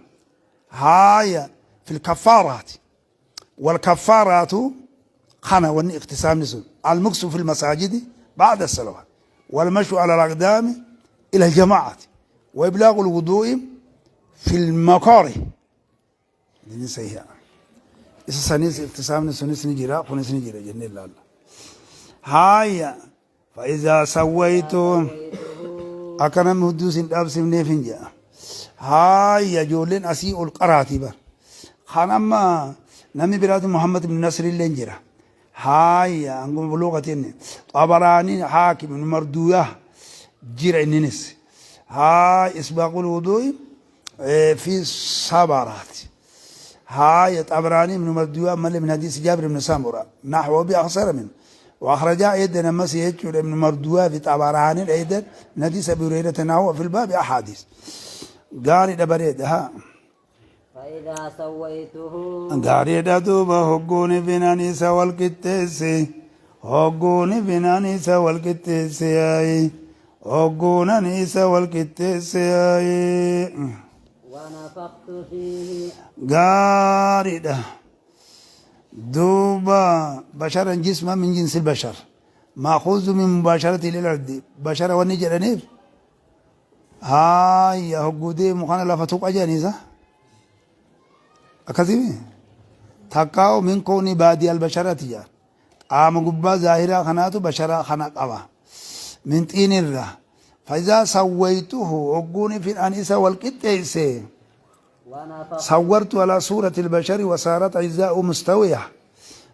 هاي في الكفارات والكفارات خنا وني اقتسام نسون المكس في المساجد بعد الصلوات والمشي على الأقدام إلى الجماعة وإبلاغ الوضوء في المكاره دي isa sanis iqtisaamni sunis ni jira kunis ni jira jennee ilaalla. Haaya fa'izaa sawwaytu akka namni hudduu sin dhaabsifneef hin jedha. Haaya ijoolleen asii ol qaraatii bar. Kan amma namni biraati Muhammad ibn Nasr illee jira. Haaya hanguma buluuqatiin Xabaraanii Haakim ibn Marduuyaa jira inninis. Haa isbaaqul wuduu'i fi sabaraati. هاي طبراني بن مردوية مل من حديث جابر بن سمرة نحوه بأخسر منه وأخرج أيضا مسيح ابن مردوية في طبراني أيضا من حديث أبي هريرة نحوه في الباب أحاديث قال دبريد ها فإذا سويته قال دوبا هقوني بناني والقتيسي هقوني بناني والقتيسي هقونني والقتيسي ونفخت فيه gaariidha duuba basharan jisma min jinsi bashar maakuuzu min mubaasharati lil ardi bashara wanni jedhaniif haaya hogguu deemu kana lafa tuqa jedhaniisa akkasimi takkaa'u min kooni baadii albasharati jedhan qaama gubbaa zaahiraa kanaatu basharaa kana qaba min xiinirra faizaa sawwaytuhu hogguuni fidhaan isa wal qixxeesse ونفخت صورت على صورة البشر وصارت أجزاؤه مستوية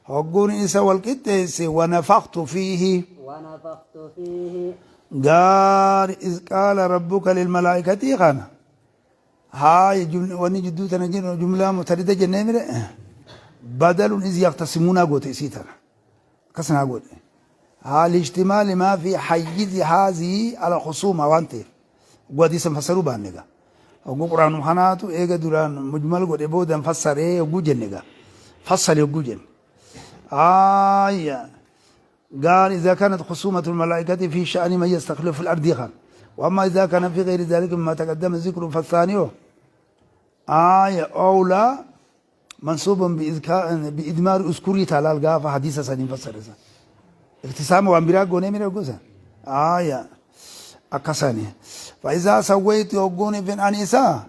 هقون إنسا والقدس ونفخت فيه ونفخت فيه قال إذ قال ربك للملائكة خانا هاي جملة وني جدو تنجين جملة متردة جنة بدل إذ يختصمون قوت إسيتنا كسنا قوت ها الاشتمال ما في حيز هذه على الخصومة وانت قوتي سنفسروا بانيغا hogguu quraanuma kanaatu eega duraan mujmal godhe boodan fassaree hogguu jenne gaa fassale hogguu jenne آية قال إذا كانت خصومة الملائكة في شأن من يستخلف في الأرض خان وأما إذا كان في غير ذلك مما تقدم ذكره فالثاني آية أولى منصوب بإدمار أذكري تعالى القافة حديثة سنين فسر اقتسام وأنبراء قوني من القوسة آية أكساني فإذا سويت يوقوني في الأنسة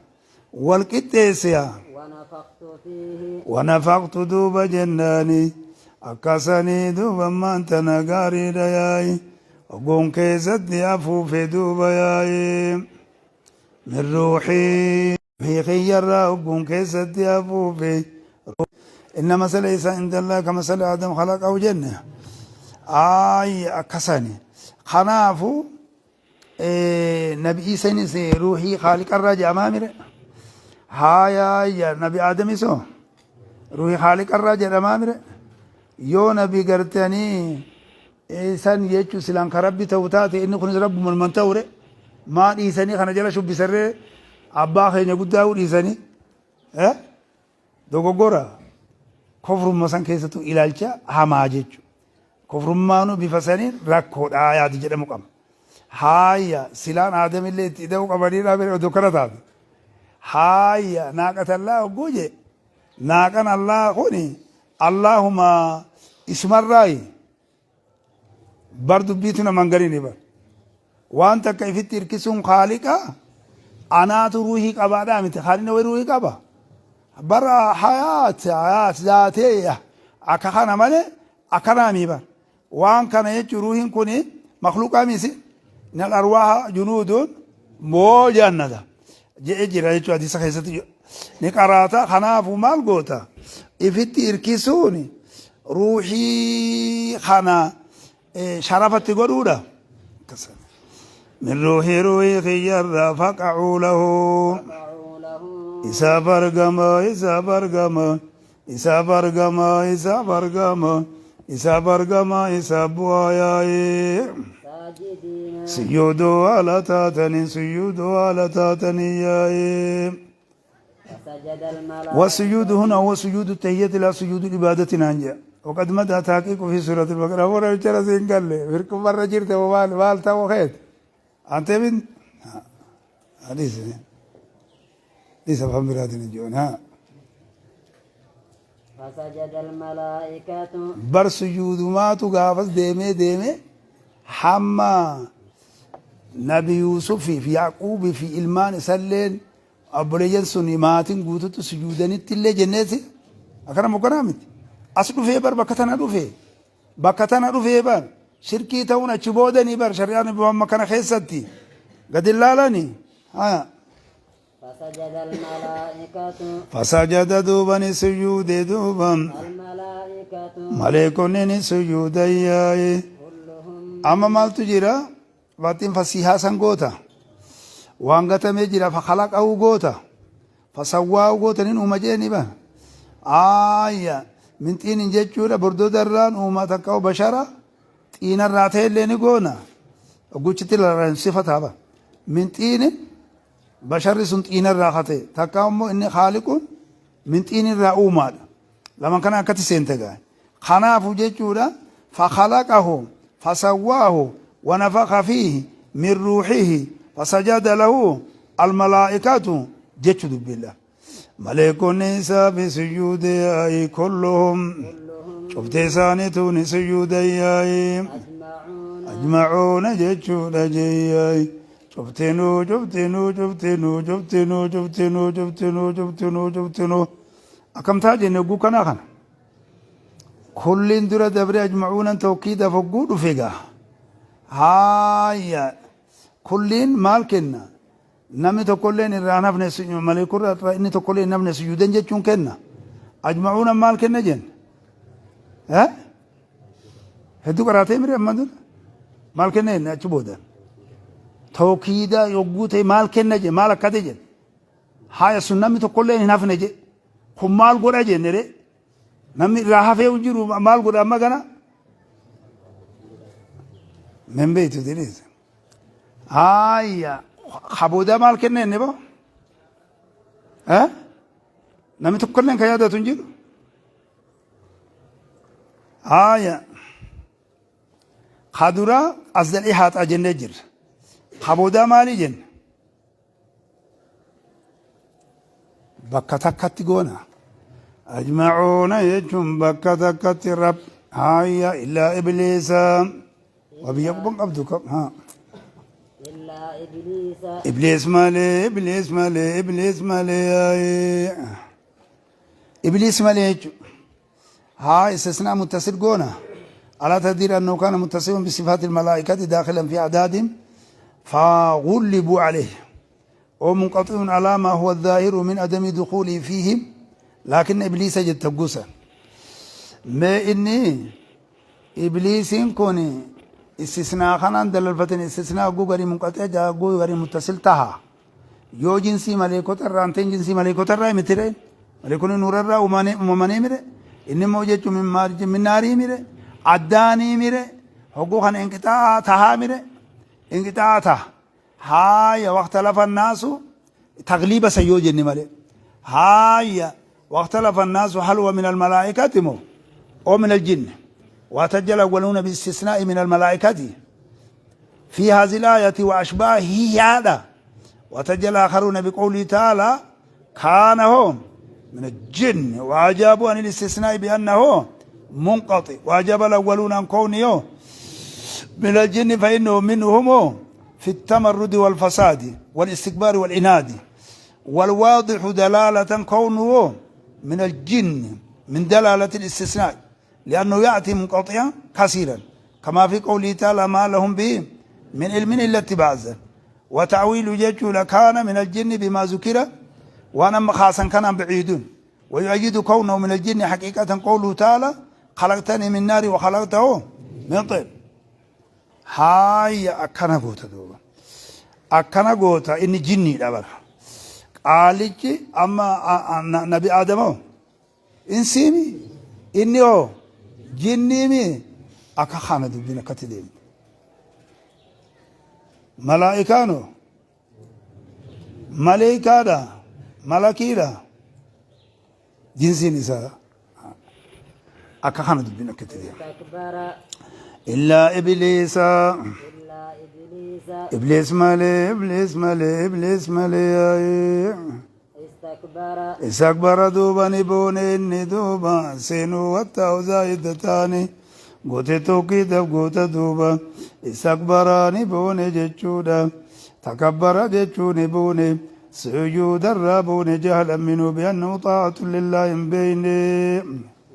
والقتيسيا ونفخت فيه ونفخت دوب جناني أكساني دوب ما أنت نقاري دياي وقوم كيست أفوف دوب ياي من روحي في خير وقوم كيست أفوف إن مثل عيسى عند الله كمثل آدم خلقه جنة آي أكساني خنافو نبي عيسى روحي خالق الرجع أمامي هايا يا نبي آدم إسو روحي خالق الرجع أمامي yoo nabi gartanii isan jechuu silaan ka rabbi ta'u taate inni kunis rabbuma ilman ta'ure maa dhiisanii kana jala shubbisarree abbaa keenya guddaa dhiisanii dogoggora kofrumma san keessattuu ilaalcha hamaa jechu kofrummaanu bifa saniin rakkoodha yaadi jedhamu qaba haaya silaan aadamillee itti ida'uu qabanii dhaabee odoo kana taate haaya naaqatallaa hogguu je naaqan allaa kuni allaahuma isumarraayi bar dubbiitu naman galini bar waan takka ifitti hirkisuun khaaliqa anaatu ruuhii qabaadhaa miti khaalina way ruuhii qaba bar hayaat hayaat zaatee akka kana malee akkanaamii bar waan kana jechuun ruuhiin kun makluuqaa misi nal arwaaha junuudun moo jannata jedhee jira jechuun hadiisa keessatti Ni qaraata kanaafuu maal goota? Ifitti irkisuun ruuhii kana sharafatti godhuudha. Min ruuhii ruuhii kiyyarraa faqacuu lahu. Isaaf argama isaaf argama isaaf argama isaaf argama isaaf argama isaaf bu'aa yaa'ee. Sujuuduu haala taataniin sujuuduu haala taataniin yaa'ee. والسجود هنا هو سجود التحية لا سجود العبادة نانجا وقد مدى تحقيق في سورة البقرة ورا بيشرا سين قال لي فرق مرة جرت وبال بال تو خيت أنت بن حديث ليس فهم براد الجون ها فسجد الملائكة بر سجود ما تقافز ديمي ديمي حما نبي يوسف في يعقوب في إلمان سلين Obboleeyyan sun maatiin guututti sujuudanitti illee jenneeti akkana mokkanaa miti. As dhufee bar bakka tana dhufee bakka tana dhufee bar shirkii ta'uun achi boodanii bar shari'aan amma kana keessatti gadi laalanii. Haya. Fasajada almalaa'ikatu. Fasajada duuba ni sujuude duuba. Almalaa'ikatu. Maleekonni ni sujuudan yaa'i. Kulluhum. Amma maaltu jira? Baaxxiin fasiihaa san goota. Waan gatamee jira fakhalaqahu goota. Fasawwaahu goota nin uuma jeeni ba. Aayya min xiinin jechuudha bordoda irraan uuma takka bashara xiina irraa ta'ellee ni goona. Guchitti laraan sifa taaba. Min xiinin basharri sun xiina irraa kate takka immoo inni haaliquun min xiin irraa uumaadha. Laman kana akkatti seente gaa. Kanaafu jechuudha fakhalaqahu fasawwaahu wanafakha fiihi min ruuhihi fasajada lahu almalaa'ikatu jechu dubbilla. Maleekonni isaafi sujuude yaa'i kulluhum cufti isaaniitu ni sujuudan yaa'i ajma'uuna jechuudha jeeyyaay cuftinuu cuftinuu cuftinuu cuftinuu cuftinuu cuftinuu cuftinuu cuftinuu akkam ta'a jenne hogguu kanaa kana. Kulliin dura dabre ajma'uunan tawkiidaaf hogguu dhufe gaa. Haaya kulliin maal kenna? Namni tokkolleen irraa hin hafne maleekurra irraa inni tokkollee hin hafne sujuudan jechuun kenna. Ajma'uunan maal kenna jenne? Eh? Hedduu qaraatee mire amma dura? Maal kenna jenne achi booda? Tawkiida yogguu ta'e maal kenna jenne maal akkate jenne? Haaya sun namni tokkolleen hin hafne jedhe. Kun maal godha jenne ree? Namni irraa hafee hin jiru maal godha amma kana? Min beektu diriis. Haaya kaboodaa maal kenna jenne boo? Eh? Namni tokkolleen kan yaadatu hin jiru. Haaya. Ka duraa asdal ihaaxaa jennee jirra. Ka boodaa maalii jenna? Bakka takkatti goona. Ajma'uuna jechuun bakka takkatti rab haaya illaa ibliisa. Waa biyya quban qabdu kam haa. Illaa ibliisa. Ibliis malee ibliis malee ibliis malee. Ibliis malee jechuudha. Haa istisnaa muttasil goona. Alaa taqdiir annahu kaana muttasifan bisifaati almalaa'ikati daakhilan fi a'daadihim faghulibuu alayhi. Oo munqaxi'un alaa maa huwa dhaahiru min adami dukhuulihi fiihim laakinna ibliisa jetta gusa. Mee inni ibliisiin kun istisnaa kanaan dalalfatin istisnaa hogguu garii munqaxi'a jaa hogguu garii muttasil taha. Yoo jinsii maleekota irraa hin ta'in jinsii maleekota irraa miti ree? Maleekonni nuura irraa uumamanii mire? Inni immoo jechuun min maarji min naarii mire? Addaanii mire? Hogguu kana inqixaa tahaa mire? Inqixaa taha. Haaya waqta lafa naasu tagliiba san yoo jenne malee. Haaya waqta lafa naasu hal huwa min almalaa'ikati moo oo min aljinni? Waatajjala awwaluuna biistisnaa'i min almalaa'ikati. في هذه الآية وأشباهها وتجلى الآخرون بقوله تعالى كان هو من الجن وأجابوا عن الاستثناء بأنه منقطع وأجاب الأولون عن كونه من الجن فإنه منهم في التمرد والفساد والاستكبار والعناد والواضح دلالة كونه من الجن من دلالة الاستثناء لأنه يأتي منقطعا كثيرا كما في قوله تعالى ما لهم به من علم إلا اتباع الظن وتعويل جل كان من الجن بما ذكر Waan amma kaasan kanaan baciidun. ويؤيد كونه من الجن حقيقة قوله تعالى خلقتني من نار وخلقته من طين. Haaya akkana goota duuba. Akkana goota inni jinniidha bara. Qaalichi amma nabi Aadamoo insiimi inni hoo jinniimi akka kana dubbiin akkatti deemti. Malaa'ikaanoo maleeykaadha malakiidha jinsiin isaa akka kana dubbiin akka itti deema. Istakbara. Illaa ibliisa. Illaa ibliisa. Ibliis malee ibliis malee ibliis malee yaa'ee. Istakbara. Istakbara duuba ni boone inni duuba seenuu wattaa'u zaayida taane goote tokkiidhaaf goota duuba istakbara ni boone jechuudha takabbara jechuu ni boone sujuudarraa boone jahlan minhu bi'annahu xaa'atun lillaahi hin beeyne.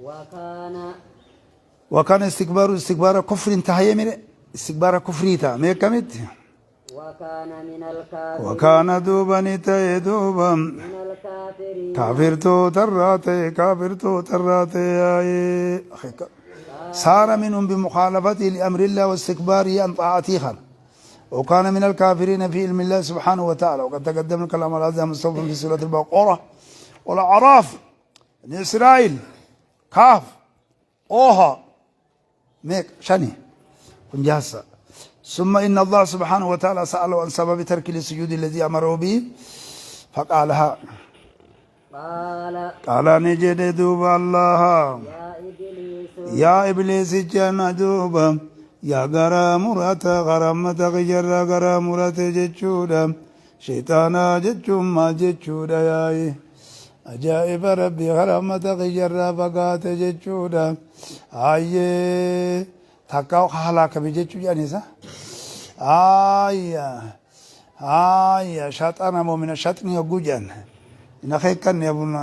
Wakaana. Wakaan istikbaaru istikbaara kufriin tahayee mire istikbaara kufrii ta'a mee akkamitti? Wakaana minal kaafiriin. Wakaana duuba ni ta'e duuba. Minal kaafiriin. Kaafirtootarraa ta'e kaafirtootarraa ta'e yaa'ee. Saara minhum bimukhaalafatihi liamrillah wastikbaarihi an xaa'atii kana. وكان من الكافرين في علم الله سبحانه وتعالى وقد تقدم الكلام على هذا مستوفى في سورة البقرة والأعراف بني إسرائيل كهف طه ميك شني كنجاسة ثم إن الله سبحانه وتعالى سأله عن سبب ترك السجود الذي أمره به فقالها قال قال نجد دوب الله يا إبليس يا إبليس جنا دوب يا غرا مرata غرامة غجر غرا مرata جتشودا شيطانا جتشوم ما جتشودا ياي Ajaa'iba Rabbii karaa ummata kiyyarraa fagaate jechuudha. Hayyee takka halaakame jechuu jedhani isa. Haayya haayya shaxana moo mina shaxni hogguu jedhan. Hin akeekkanne abuna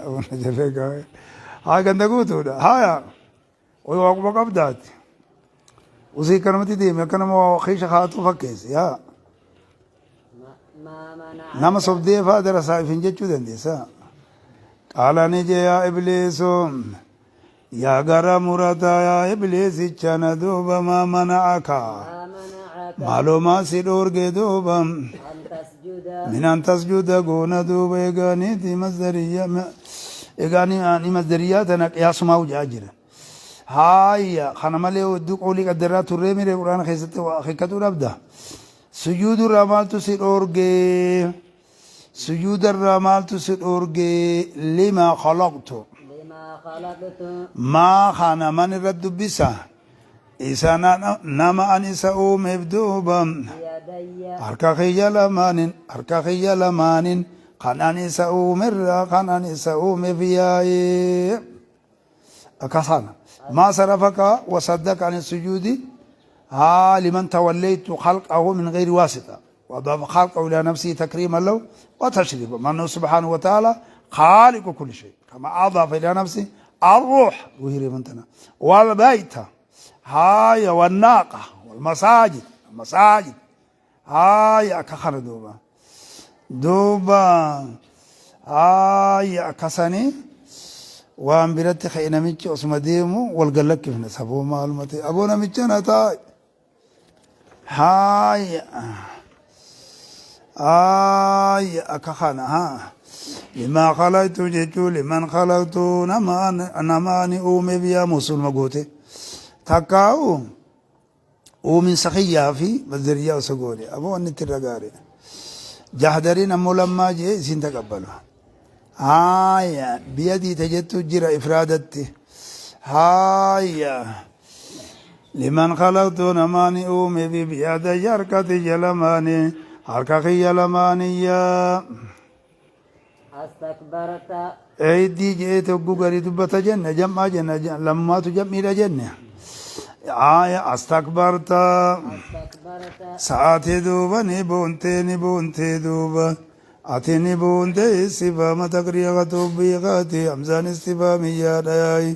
abuna jafee gaa'e. Haa ganda guutuudha. Haaya oyi waaquma qabdaati. Usii akkanumatti deemi akka nama waa keesha kaa'atu fakkeessi. Yaa. Nama sobdee faa darasaa ifin jechuu dandeessa. Qaala ni jee yaa ibliisu yaa gara murataa yaa ibliisicha na duuba maa mana'aka maalumaa si dhoorge duuba min an tasjuda goona duuba eegaaniiti masdariyya eegaanii masdariyyaa tana qiyaasumaa hojaa jira. Haaya kana malee hedduu qawlii qaddarraa turree miree quraana keessatti waa akeekkatuu dhabda. Sujuudu irraa maaltu si dhoorge? Sujuuda irraa maaltu si dhoorge? Lima khalaqtu. Lima khalaqtu. Maa kana man irra dubbisa? Isa nama an isa uumeef duuba. Biyadayya. Harka kiyya lamaanin harka kiyya lamaanin kan an isa uumerraa kan an isa uumeef yaa'ee. Akkasana. Maa sarafaka wasaddaka ani sujuudi haa liman tawallaytu khalqahu min ghayri wasita. وأضاف خلقه إلى نفسه تكريما له وتشريفا مع أنه سبحانه وتعالى خالق كل شيء كما أضاف إلى نفسه الروح وهي منتنا والبيت هاي والناقة والمساجد المساجد هاي أكخر دوبا دوبا هاي أكسني waan biratti ka'e namichi osuma deemu wal gallakkifne saboo maaluma ta'e aboo namicha na taa'i haaya haaya akka kana haa limaa khalaqtu jechuu liman khalaqtu nama ani uume biyyaa musulma goote takkaa'u uuminsa kiyyaa fi mazdariyaa osoo goone aboo wanni itti irra gaari jahdariin ammoo lammaa jee isiin taqabbalu haaya biyadii ta jettu jira ifraadatti haaya liman khalaqtu namaani uume bi biyadayya harka tiyya lamaani harka kiyya lamaaniyyaa Astakbarta. Eeydii je'eeti hogguu garii dubbata jenne jam'aa jenne lammaatu jam'iidha jenne. Aaya astakbarta. Astakbarta. Sa'aatii duuba ni boontee ni boontee duuba. Ati ni boontee istifaama taqriiqa tawbiiqaati hamzaan istifaamiyyaadha yaa'i.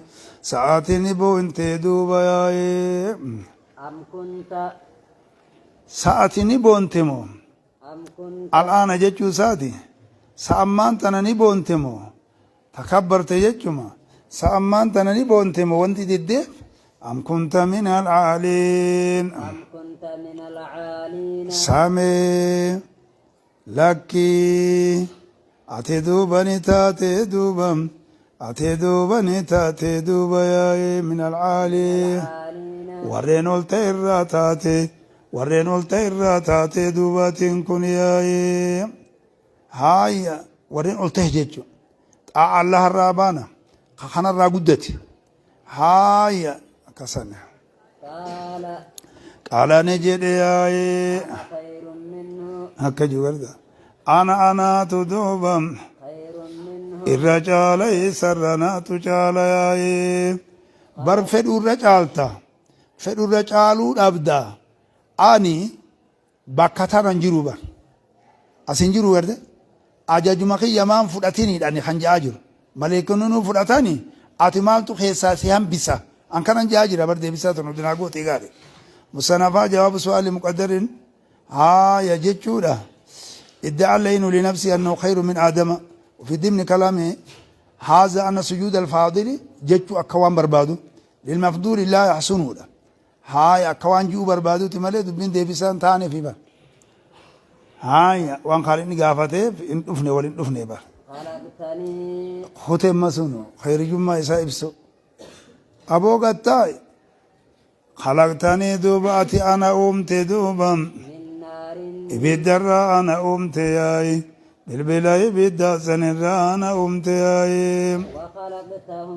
Sa'aatii ni boontee duuba yaa'i. Am kunta. Sa'aatii ni boonte moo? Am kunta. Al'aana jechuu isaati. Sa ammaan tana ni boonte moo? Takabbarte jechuma. Sa ammaan tana ni boonte moo wanti diddeef? Am kunta min alcaaliin. أم كنت من العالين. Samee lakkii ati duuba ni taate duuba ati duuba ni taate duuba yaa'ee min alcaalii العالين. Warreen ol ta'e irraa taate, warreen ol ta'e irraa taate duubaatiin kun yaa'ee haaya warreen ol ta'e jechuudha. Xaa'a Allah irraa baana ka kanarraa guddate haaya akkasana. قال Qaala ni jedhe yaa'ee أنا خير منه. Akka jiru garta. Ana anaatu duuba خير منه. Irra caala isarra naatu caala yaa'ee bar fedhu irra caalta fedhu irra caaluu dhabda ani bakka tana hin jiru bar as hin jiru garte ajajuma kiyya maan fudhatiniidha ani kan ja'aa jiru maleekonni nu fudhatani ati maaltu keessaa si hambisa an kanan ja'aa jira bar deebisaa tun dinaa gootee gaari musanafaa jawaabu su'aali muqaddarin haaya jechuudha. ادعى اللين لنفسه أنه خير من آدم وفي ضمن كلامه هذا أن سجود الفاضل جتشو أكوان بربادو للمفضول لا يحسنه هاي أكوان جو بربادو تمالي دبين ديبسان تاني في بر هاي وان خالقني قافته إن دفني ولين دفني بر خلقتني ختم مسونو خير جمع إسا إبسو أبو قتاي خلقتني دوبا أتي أنا أمتي دوبا من نار Ibiddarraa ana uumte yaa'i. Bilbila ibidda sanirraa ana uumte yaa'i. وخلقته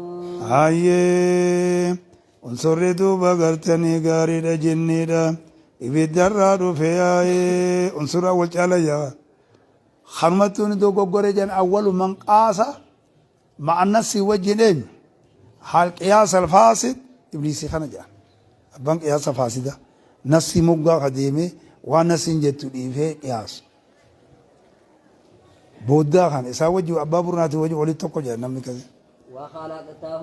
Hayyee unsurri duuba gartanii gaariidha jinniidha. Ibiddarraa dhufe yaa'i. Unsura wal caala yaa. Kanumatti ni dogoggore jedhan awwalu man qaasa ma'a nafsi wajjin eenyu? Haal qiyaasa alfaasid ibliisii kana jedhan. Abbaan qiyaasa faasida. Nafsi moggaa ka deemee waan nafsiin jettu dhiifee qiyaasu. Booddaa kana isaa wajji abbaa burnaati wajji walitti tokko jedhan namni kasi. وخلقته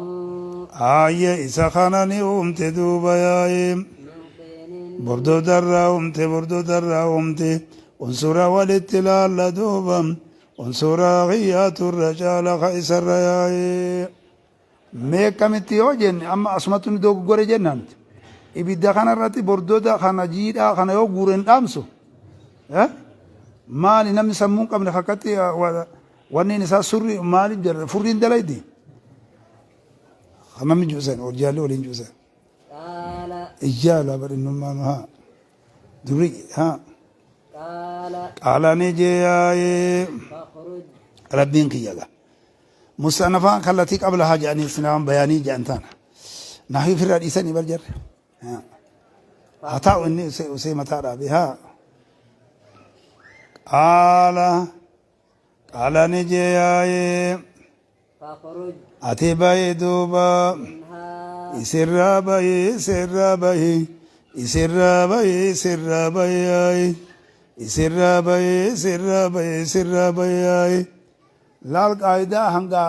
Hayyee isa kana ni uumte duuba yaa'ee. من طين Bordoodarraa uumte bordoodarraa uumte unsura walitti laalla duuba unsura kiyyaatu irra caala ka isarra yaa'ee. Mee akkamitti yoo jenne amma asumatti nu dogoggore jennaan ibidda kanarratti bordooda kana jiidhaa kana yoo guure hin dhaamsu. Eh? Maali namni sammuu hin qabne fakkatti wanni isaa surri maaliif jedha furriin dalaydi. Namni juusan hojjaalli waliin juusan. قال Ijjaala badhinnummaan haa duri haa. قال Qaala ni jee yaa'ee فاخرج rabbiin kiyya gaa. Musanafaan kallatii qabla haa jedhanii sinaan bayaanii jedhan taana. Nahii ofirraa dhiisanii bar jarre. Haa taa'u inni usee mataa dhaabe haa. Qaala qaala ni jee yaa'ee فاخرج ati bahi duuba منها isirraa bahi isirraa bahi isirraa bahi isirraa bahi yaa'i isirraa bahi isirraa bahi isirraa bahi yaa'i. Laal qaayidaa hanga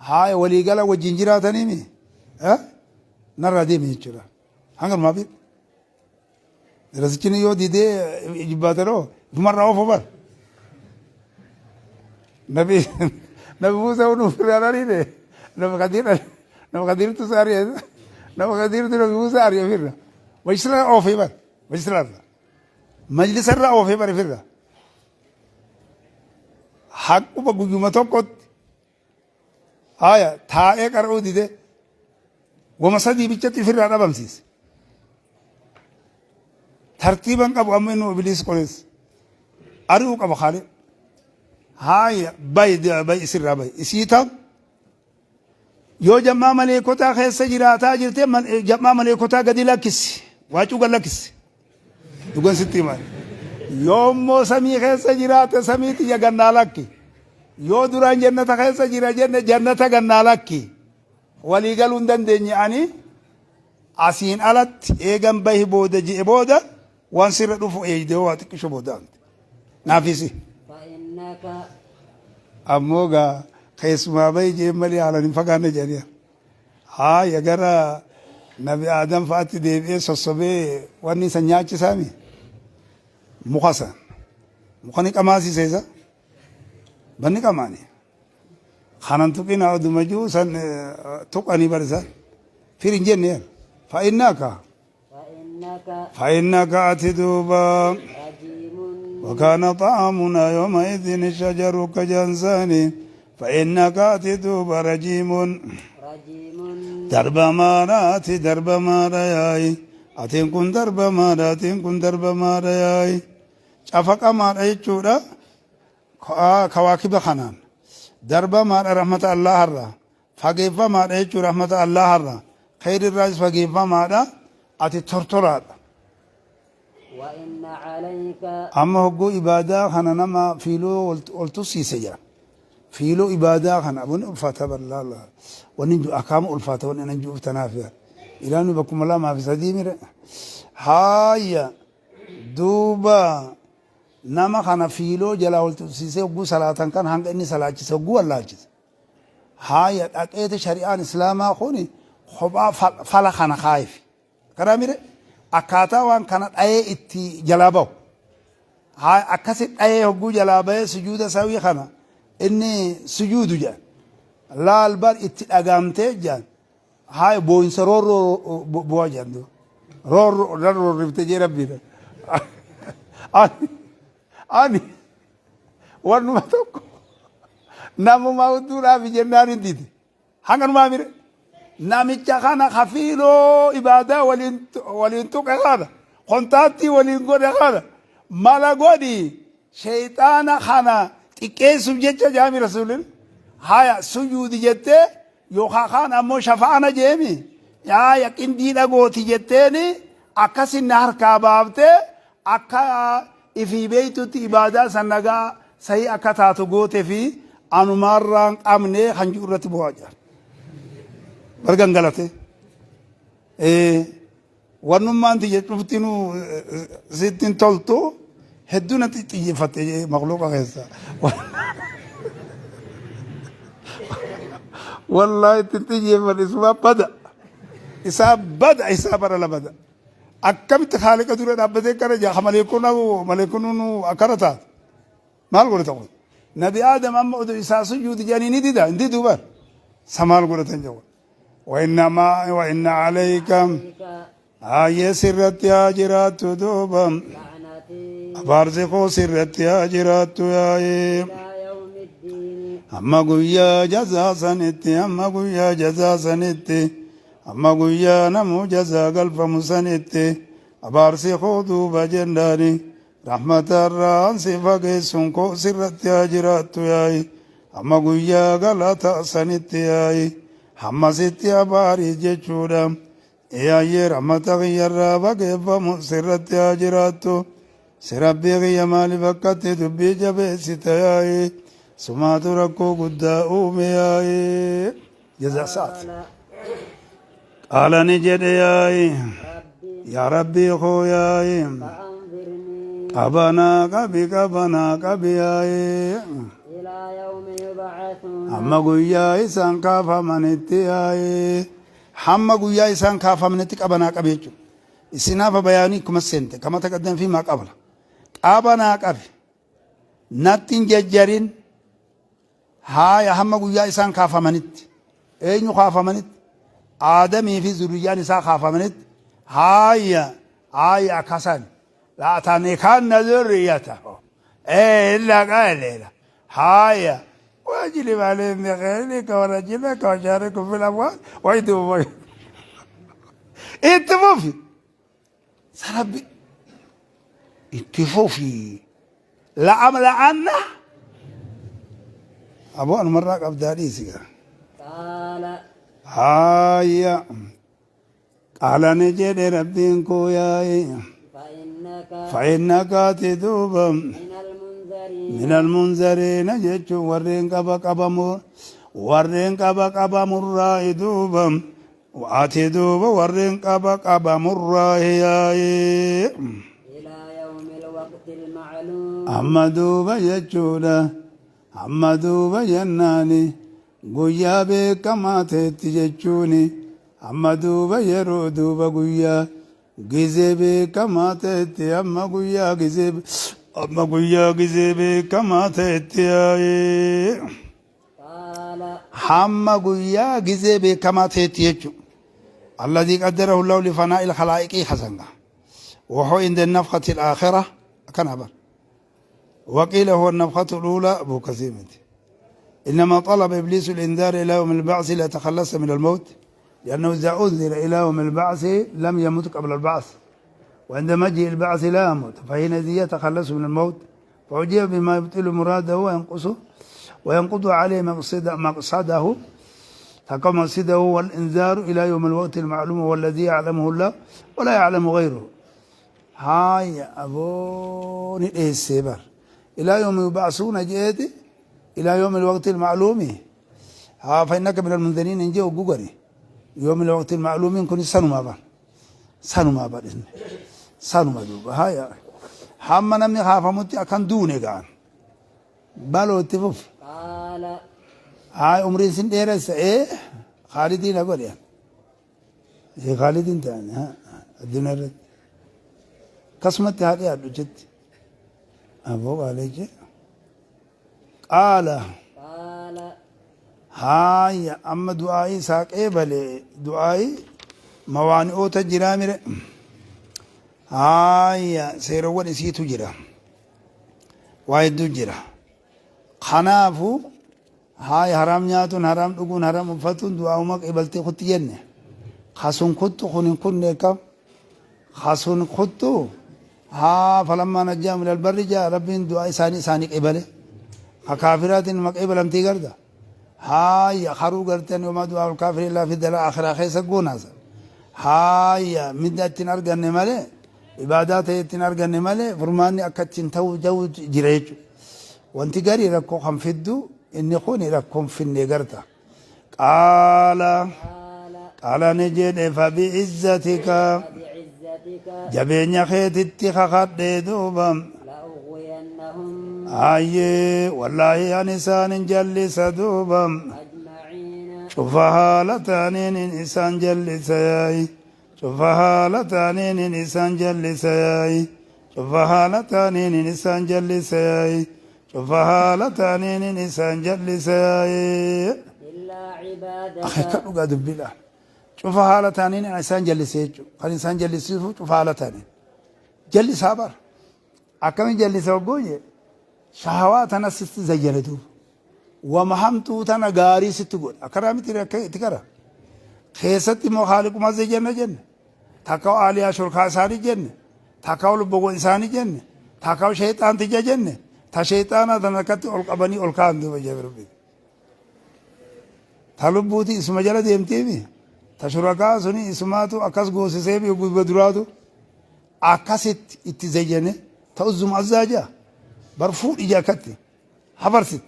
haaya waliigala wajjin jiraataniimi narraa deemi jechuudha. Hanga numaa fi darasichi yoo didee jibbaate ifumarraa oofu bar. Nabi Musa unu ofirraa ariine nama Kadiir nama Kadiirtu isa ari'e nama Kadiirtu Nabi Musa ari'e ofirra. Majlisarraa oofee bar majlisarraa majlisarraa oofee bar ofirra. Haquma guyyuma tokkotti haya taa'ee qara'uu dide wama sadii bichatti ofirraa dhabamsiise. Tartiiban qabu amma inni ibliis qorees ari'uu qaba Khaalid. Haya bayi bayi isirraa bayi isii tam yoo jammaa maleekotaa keessa jiraataa jirte jammaa maleekotaa gadi lakkisi waacuu gad lakkisi dhugan sitti himaa. Yoo immoo samii keessa jiraate samii tiyya gannaa lakki. Yoo duraan jannata keessa jira jenne jannata gannaa lakki. Walii galuu hin dandeenye ani asiin alatti eegan bahi booda ji'e booda waan sirra dhufu eeyde waa xiqqisho booda naafisi. فإنك Ammoo gaa keessumaa bahi jeen malee haalaan hin fagaanne jedhanii. Haaya gara Nabi Aadam fa'aatti deebi'ee sossobee wanni san nyaachisaami. Muka san. Muka ni qamaasise isa. Banni qamaani. Kanan tuqinaa oduma jiru san tuqanii barisan. Fir hin jenne yaa. Fa'innaka. Fa'innaka ati duuba. وكان طعامنا يومئذ الشجر كجنسان فإنك أتي دوبا رجيم درب مارات درب مارياي أتين كن درب مارا أتين كن درب مارياي cafaqamaadha jechuudha kawaakiba kanaan darbamaadha rahmata Allaharraa fageeffamaadha jechuudha rahmata Allaharraa kheyrirraas fageeffamaadha ati tortoraadha. Wa inna alayka. Amma hogguu ibaadaa kana nama fiiloo wal tussiise jira. Fiiloo ibaadaa kana wanni ulfaata ballaala wanni jiru akaama ulfaata wanni anan jiruuf tanaaf yaa. Ilaanu bakkuma lamaa fi sadii mire. Haaya duuba nama kana fiiloo jalaa wal tussiisee hogguu salaatan kan hanga inni salaachise hogguu wallaalchise. Haaya dhaqeeti shari'aan islaamaa kuni kophaa fala kana kaayefi. Karaa mire akkaataa waan kana dhayee itti jalaa bahu. Haaya akkasi dhayee hogguu jalaa bahee sujuuda sahwii kana inni sujuudu jedhan. Laal bar itti dhagaamtee jedhan. Haaya booyinsa roorroo bu'aa jedhan duuba. Roorroo nan roorrifte jee rabbiin. Ani ani wannuma tokko namuma hudduudhaaf jennaan hin dide. Hanganumaa mire namicha kana kafiiloo ibaadaa waliin waliin tuqe kana kontaattii waliin godhe kana mala godhi sheeyxaana kana xiqqeessuuf jecha jaami rasuulin haya sujuudi jettee yookaan kaan ammoo shafa'ana jeemi yaaya qindiidha gooti jetteeni akkasin na harkaa baaftee akka ifii beeytutti ibaadaa san nagaa sahii akka taatu goote fi anumaarraan qabne kan jiru irratti bu'aa jira. Bar gangalate. Wannummaan tiyya cuftinuu sitti hin toltu hedduu natti xiyyeeffatte makluuqa keessa. Wallaahi itti xiyyeeffadhe isumaa bada. Isaa bada isaa bara la bada. Akkamitti Khaaliqa dura dhaabbatee akkana jaa maleekonni akkana taate maal godhata kun Nabi Aadam amma oduu isaa sujuudi jedhanii ni dida hin diduu bar sa maal godhatan jedhu وإنما وإن عليك آية سرت يا جرات دوبا abaarsi koo sirratti haa jiraattu yaa'ee hamma guyyaa jazaa sanitti hamma guyyaa jazaa sanitti Hamma guyyaa namuu jazaa galfamu sanitti abaarsi koo duuba jennaani rahmatarraan si fageessun koo sirratti haa jiraattu yaa'i hamma guyyaa galata sanitti yaa'i hamma sitti abaari jechuudha yaayyee rahmata kiyyarraa fageeffamu sirratti haa jiraattu si rabbii kiyya maaliif akkatti dubbii jabeessita yaa'i sumaatu rakkoo guddaa uume yaa'i Jazaa isaati. Qaala ni jedhe yaa'i. Yaa Rabbii koo yaa'i. Qabanaa qabi qabanaa qabi yaa'i. Hamma guyyaa isaan kaafamanitti yaa'i. Hamma guyyaa isaan kaafamanitti qabanaa qabi jechuudha. Isinaafa bayaanii kuma seente kama taqaddam fi maa qabla. Qabanaa qabi. Natti hin jajjarin. Haaya hamma guyyaa isaan kaafamanitti. Eenyu kaafamanitti? Aadamii fi zurriyyaan isaa kaafamanitti. Haaya haaya akkasan. La'atanikanna zurriyyatahu. Ee illa qaliila. Haaya. Wajlib alayhim bikhaylika wa rajilaka wa sharikhum fil amwaal wa itti Itti fufi. Sarabbi itti fufi. La'amla'anna. Aboo anumarraa qabdaa dhiisi gaa. Qaala. Haaya. Qaala ni jedhe rabbiin koo yaa'e. Fa'innaka. Fa'innaka ati duuba. Minal munzariina. Minal munzariina jechuun warreen qaba qabamu warreen qaba qabamurraa duuba. Ati duuba warreen qaba qabamurraa yaa'e. Ilaa yawmil waqtil ma'luum. Amma duuba jechuudha. Amma duuba jennaani guyyaa beekamaa ta'etti jechuuni amma duuba yeroo duuba guyyaa gizee beekamaa ta'etti amma guyyaa gizee Amma guyyaa gizee beekamaa ta'etti yaa'ee. Qaala. Hamma guyyaa gizee beekamaa ta'etti jechuudha. Alladii qaddarahu Allahu li fanaa'il khalaa'iqii hasanga. Wahuwa inda nafkhati al-aakhira akkana bar. Waqiila huwa nafkhatu al-uulaa Abu Kasiir miti. إنما طلب إبليس الإنذار إلى يوم البعث ليتخلص من الموت لأنه إذا أنذر إلى يوم البعث لم يمت قبل البعث وعند مجيء البعث لا يموت فحينئذ يتخلص من الموت فعجب بما يبطل مراده وينقصه وينقض عليه مقصده تقام مقصده والإنذار إلى يوم الوقت المعلوم والذي يعلمه الله ولا يعلم غيره هاي أبوني السبر إلى يوم يبعثون جئتي إلى يوم الوقت المعلوم ها فإنك من المنذرين إن جاءوا جوجري يوم الوقت المعلوم كن سنو ما بان سنو ما بان سنو ما دوب هاي هم نمني خاف متي أكن دوني كان بالو تفوف قال هاي عمري سن ديرس إيه خالدين أقول يعني إيه خالدين تاني ها الدنيا رد قسمت هذه جد أبو عليك قال قال هاي أما دعائي ساق إيه بلي دعائي موانئ تجرا مر هاي سيرون إسي تجرا وايد جرا خنافو هاي حرام نياتون حرام دقون حرام أفتون دعاء ما قبلتي خط جنة خاصون خط خون كن كم خاصون خط ها فلما نجاهم إلى البر جاء ربين دعاء ساني ساني قبله كافرات ما قبلم تيغردا هاي خرو غرتن وما دعاء الكافر إلا في الدلال آخر آخر سقونا هاي مدة أرجن ماله عبادات أرجن ماله فرماني أكتن تو جو جريج وانت قري ركو خم فدو إني خوني ركو في النجرتا قال قال قال نجد فبعزتك فبعزتك جبين خيت خخد دوبا لأغوينهم آيه والله أنسان جلس دوبا أجمعين شوف حالتانين إنسان جلس ياي شوف حالتانين إنسان جلس ياي شوف حالتانين إنسان جلس ياي شوف حالتانين إنسان جلس ياي إلا أخي عبادك كانوا قاعد بالله شوف حالتانين إنسان جلس قال إنسان جلس شوف حالتانين جلس هابر أكمل جلس وقوي شهوات أنا ست زينته ومهمته تنا غاري ست قول أكرامي تكرا خيستي مخالق ما زينة جنة تكاو آليا شركا ساري جنة تكاو لبغو إنساني جنة تكاو شيطان تجا جنة تا شيطان تنكت ألقبني ألقان دو بجبر بي تلبوتي اسم جل ديمتي بي تشركا سني اسماتو أكاس غوسي بي بدراتو أكاست اتزينة تؤزم أزاجا برفو إجاكتي حفرست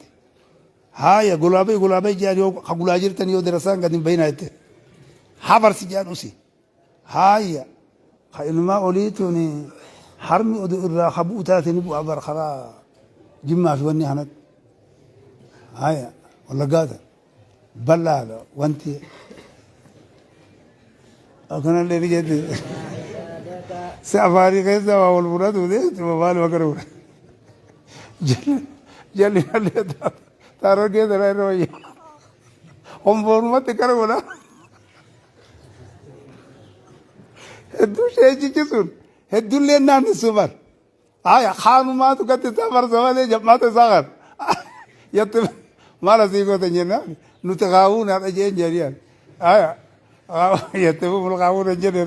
هاي غلابي غلابي جاريو خغلاجر تنيو درسان قديم بيناته حفرس جانوسي هاي خينما أوليتوني حرمي أدو إرا خبوتاتي نبو أبر خرا جمع في وني هنت هاي ولا قادر بلا وانتي أكون اللي رجعت سأفاري كيسا والمراد وذي وبال وكرو جل جل جل تارو كده لا روي هم فورما تكرو hedduu sheechichisuun hedduullee naannissu bar haya kaanumaatu gatti isaa barsa malee jammaata isaa kan yatti maal asii gootan jennaan nuti kaawuun haadha jeen jedhiyan haya yatti bumul kaawuun hin jedhe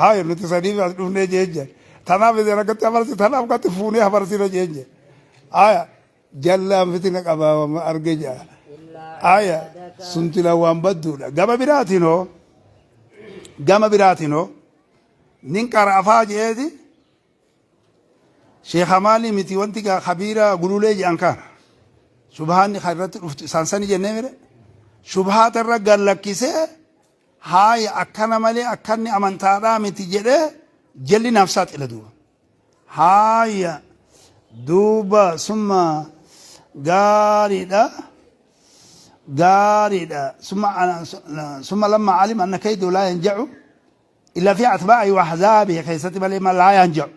haya nuti sadiif as dhufnee jeen jedhe tanaaf isin akkatti abarsi tanaaf akkatti fuunee abarsina jeen jedhe haya jallaan fitina qabaa arge jaa إلا haya عبادك sunti lawaan badduudha gama biraatinoo gama biraatinoo nin qara'afaa jeeti sheekha maali miti wanti gaa kabiira gululee jedhan kana shubhaanni kan irratti dhuftu isaan sani jennee mire shubhaata irra gallakkisee haaya akkana malee akkanni amantaadhaa miti jedhee jalli naaf saaxila duuba haaya duuba summa gaariidha gaariidha summa lamma alima anna kaydu laa yanjacu إلا في أتباعه وأحزابه خيستي بل ما لا ينجع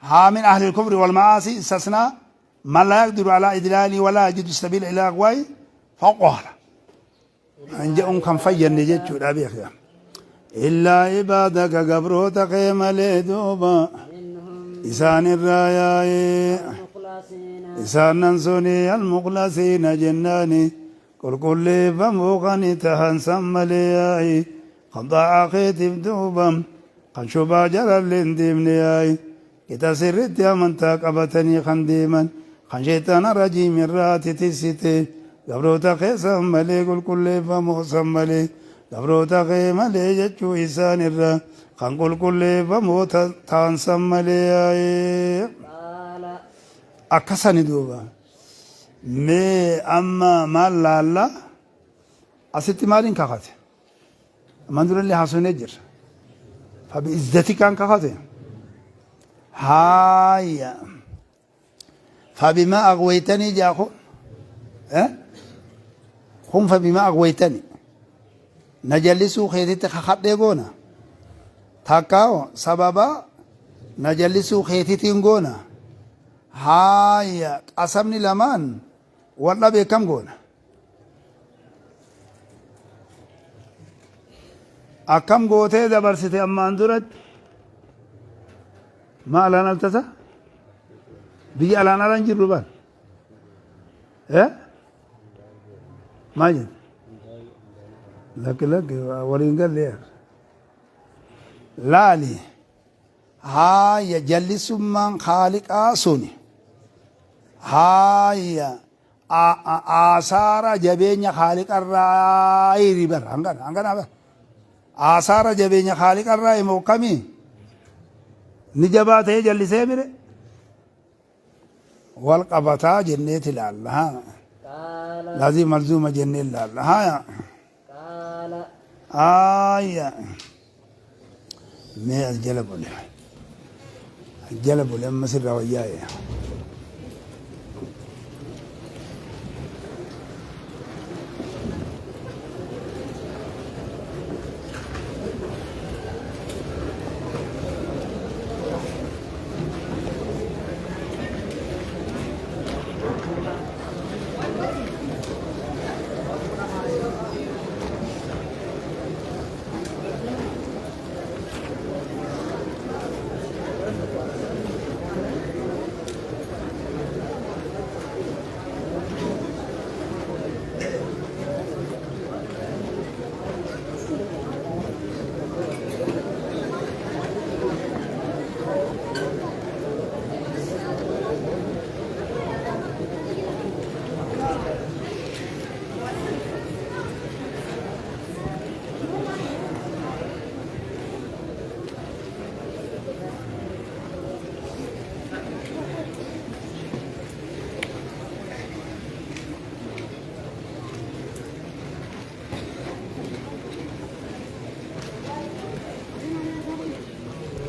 Haa min ahli al-kufri wal ma'aasi istasnaa man laa yaqdiru alaa idlaali walaa yajidu sabiila ilaa ighwaa'i faqaala. An jedhuun kan fayyanne jechuudha beekya. Illaa ibaadaka gabroota kee malee duuba isaan irraa yaa'ee isaan nan suni almuqlasiina jennaani qulqulleeffamoo kan tahan san malee yaa'i kan xaa'aa keetiif duuba kan shubaa jalallee hin deemne yaa'i qixa sirritti amantaa qabatanii kan deeman kan sheyxaana rajiim irraa ati tiksite gabroota kee san malee qulqulleeffamoo san malee gabroota kee malee jechuu isaan irraa kan qulqulleeffamoo ta'an san malee yaa'ee akkasani duuba mee amma maal laalla asitti maaliin kakate Ammaan durallee haasofnee jirra. Fabi'izzatikaan kakate. Haaya. Fabimaa aghwaytanii jaa kun. Eh? Kun fabimaa aghwaytanii. Na jallisuu keetitti kakadhee goona. Takkaa sababa na jallisuu keetitiin goona. Haaya qasamni lamaan wal dhabee kam goona? Akkam gootee dabarsite ammaan duratti? Ma alaan altasa? Biyya alaan alaan jirru bar. Eh? Maal jette? Lakki lakki waliin galle. Laali. Haaya jallisummaan kaaliqaa suni. Haaya aasaara jabeenya kaaliqarraa bar hangana hangana bar aasaara jabeenya kaaliqarraa himu kamii ni jabaa ta'ee jallisee mire wal qabataa jenneeti ilaalla haa Qaala. laazim malzuuma jennee ilaalla haya Qaala. aya mee as jala bule as jala bule amma sirraa wayyaa'e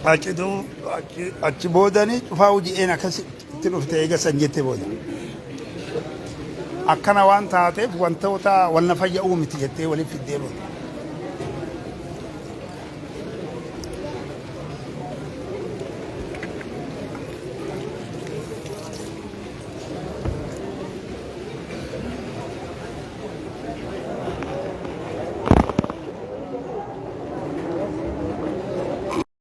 Achi achi boodanii cufaa hoji'een akkasitti dhufte eega san jette booda. Akkana waan taateef wantoota wal na fayya'uu miti jettee waliif fiddee booda.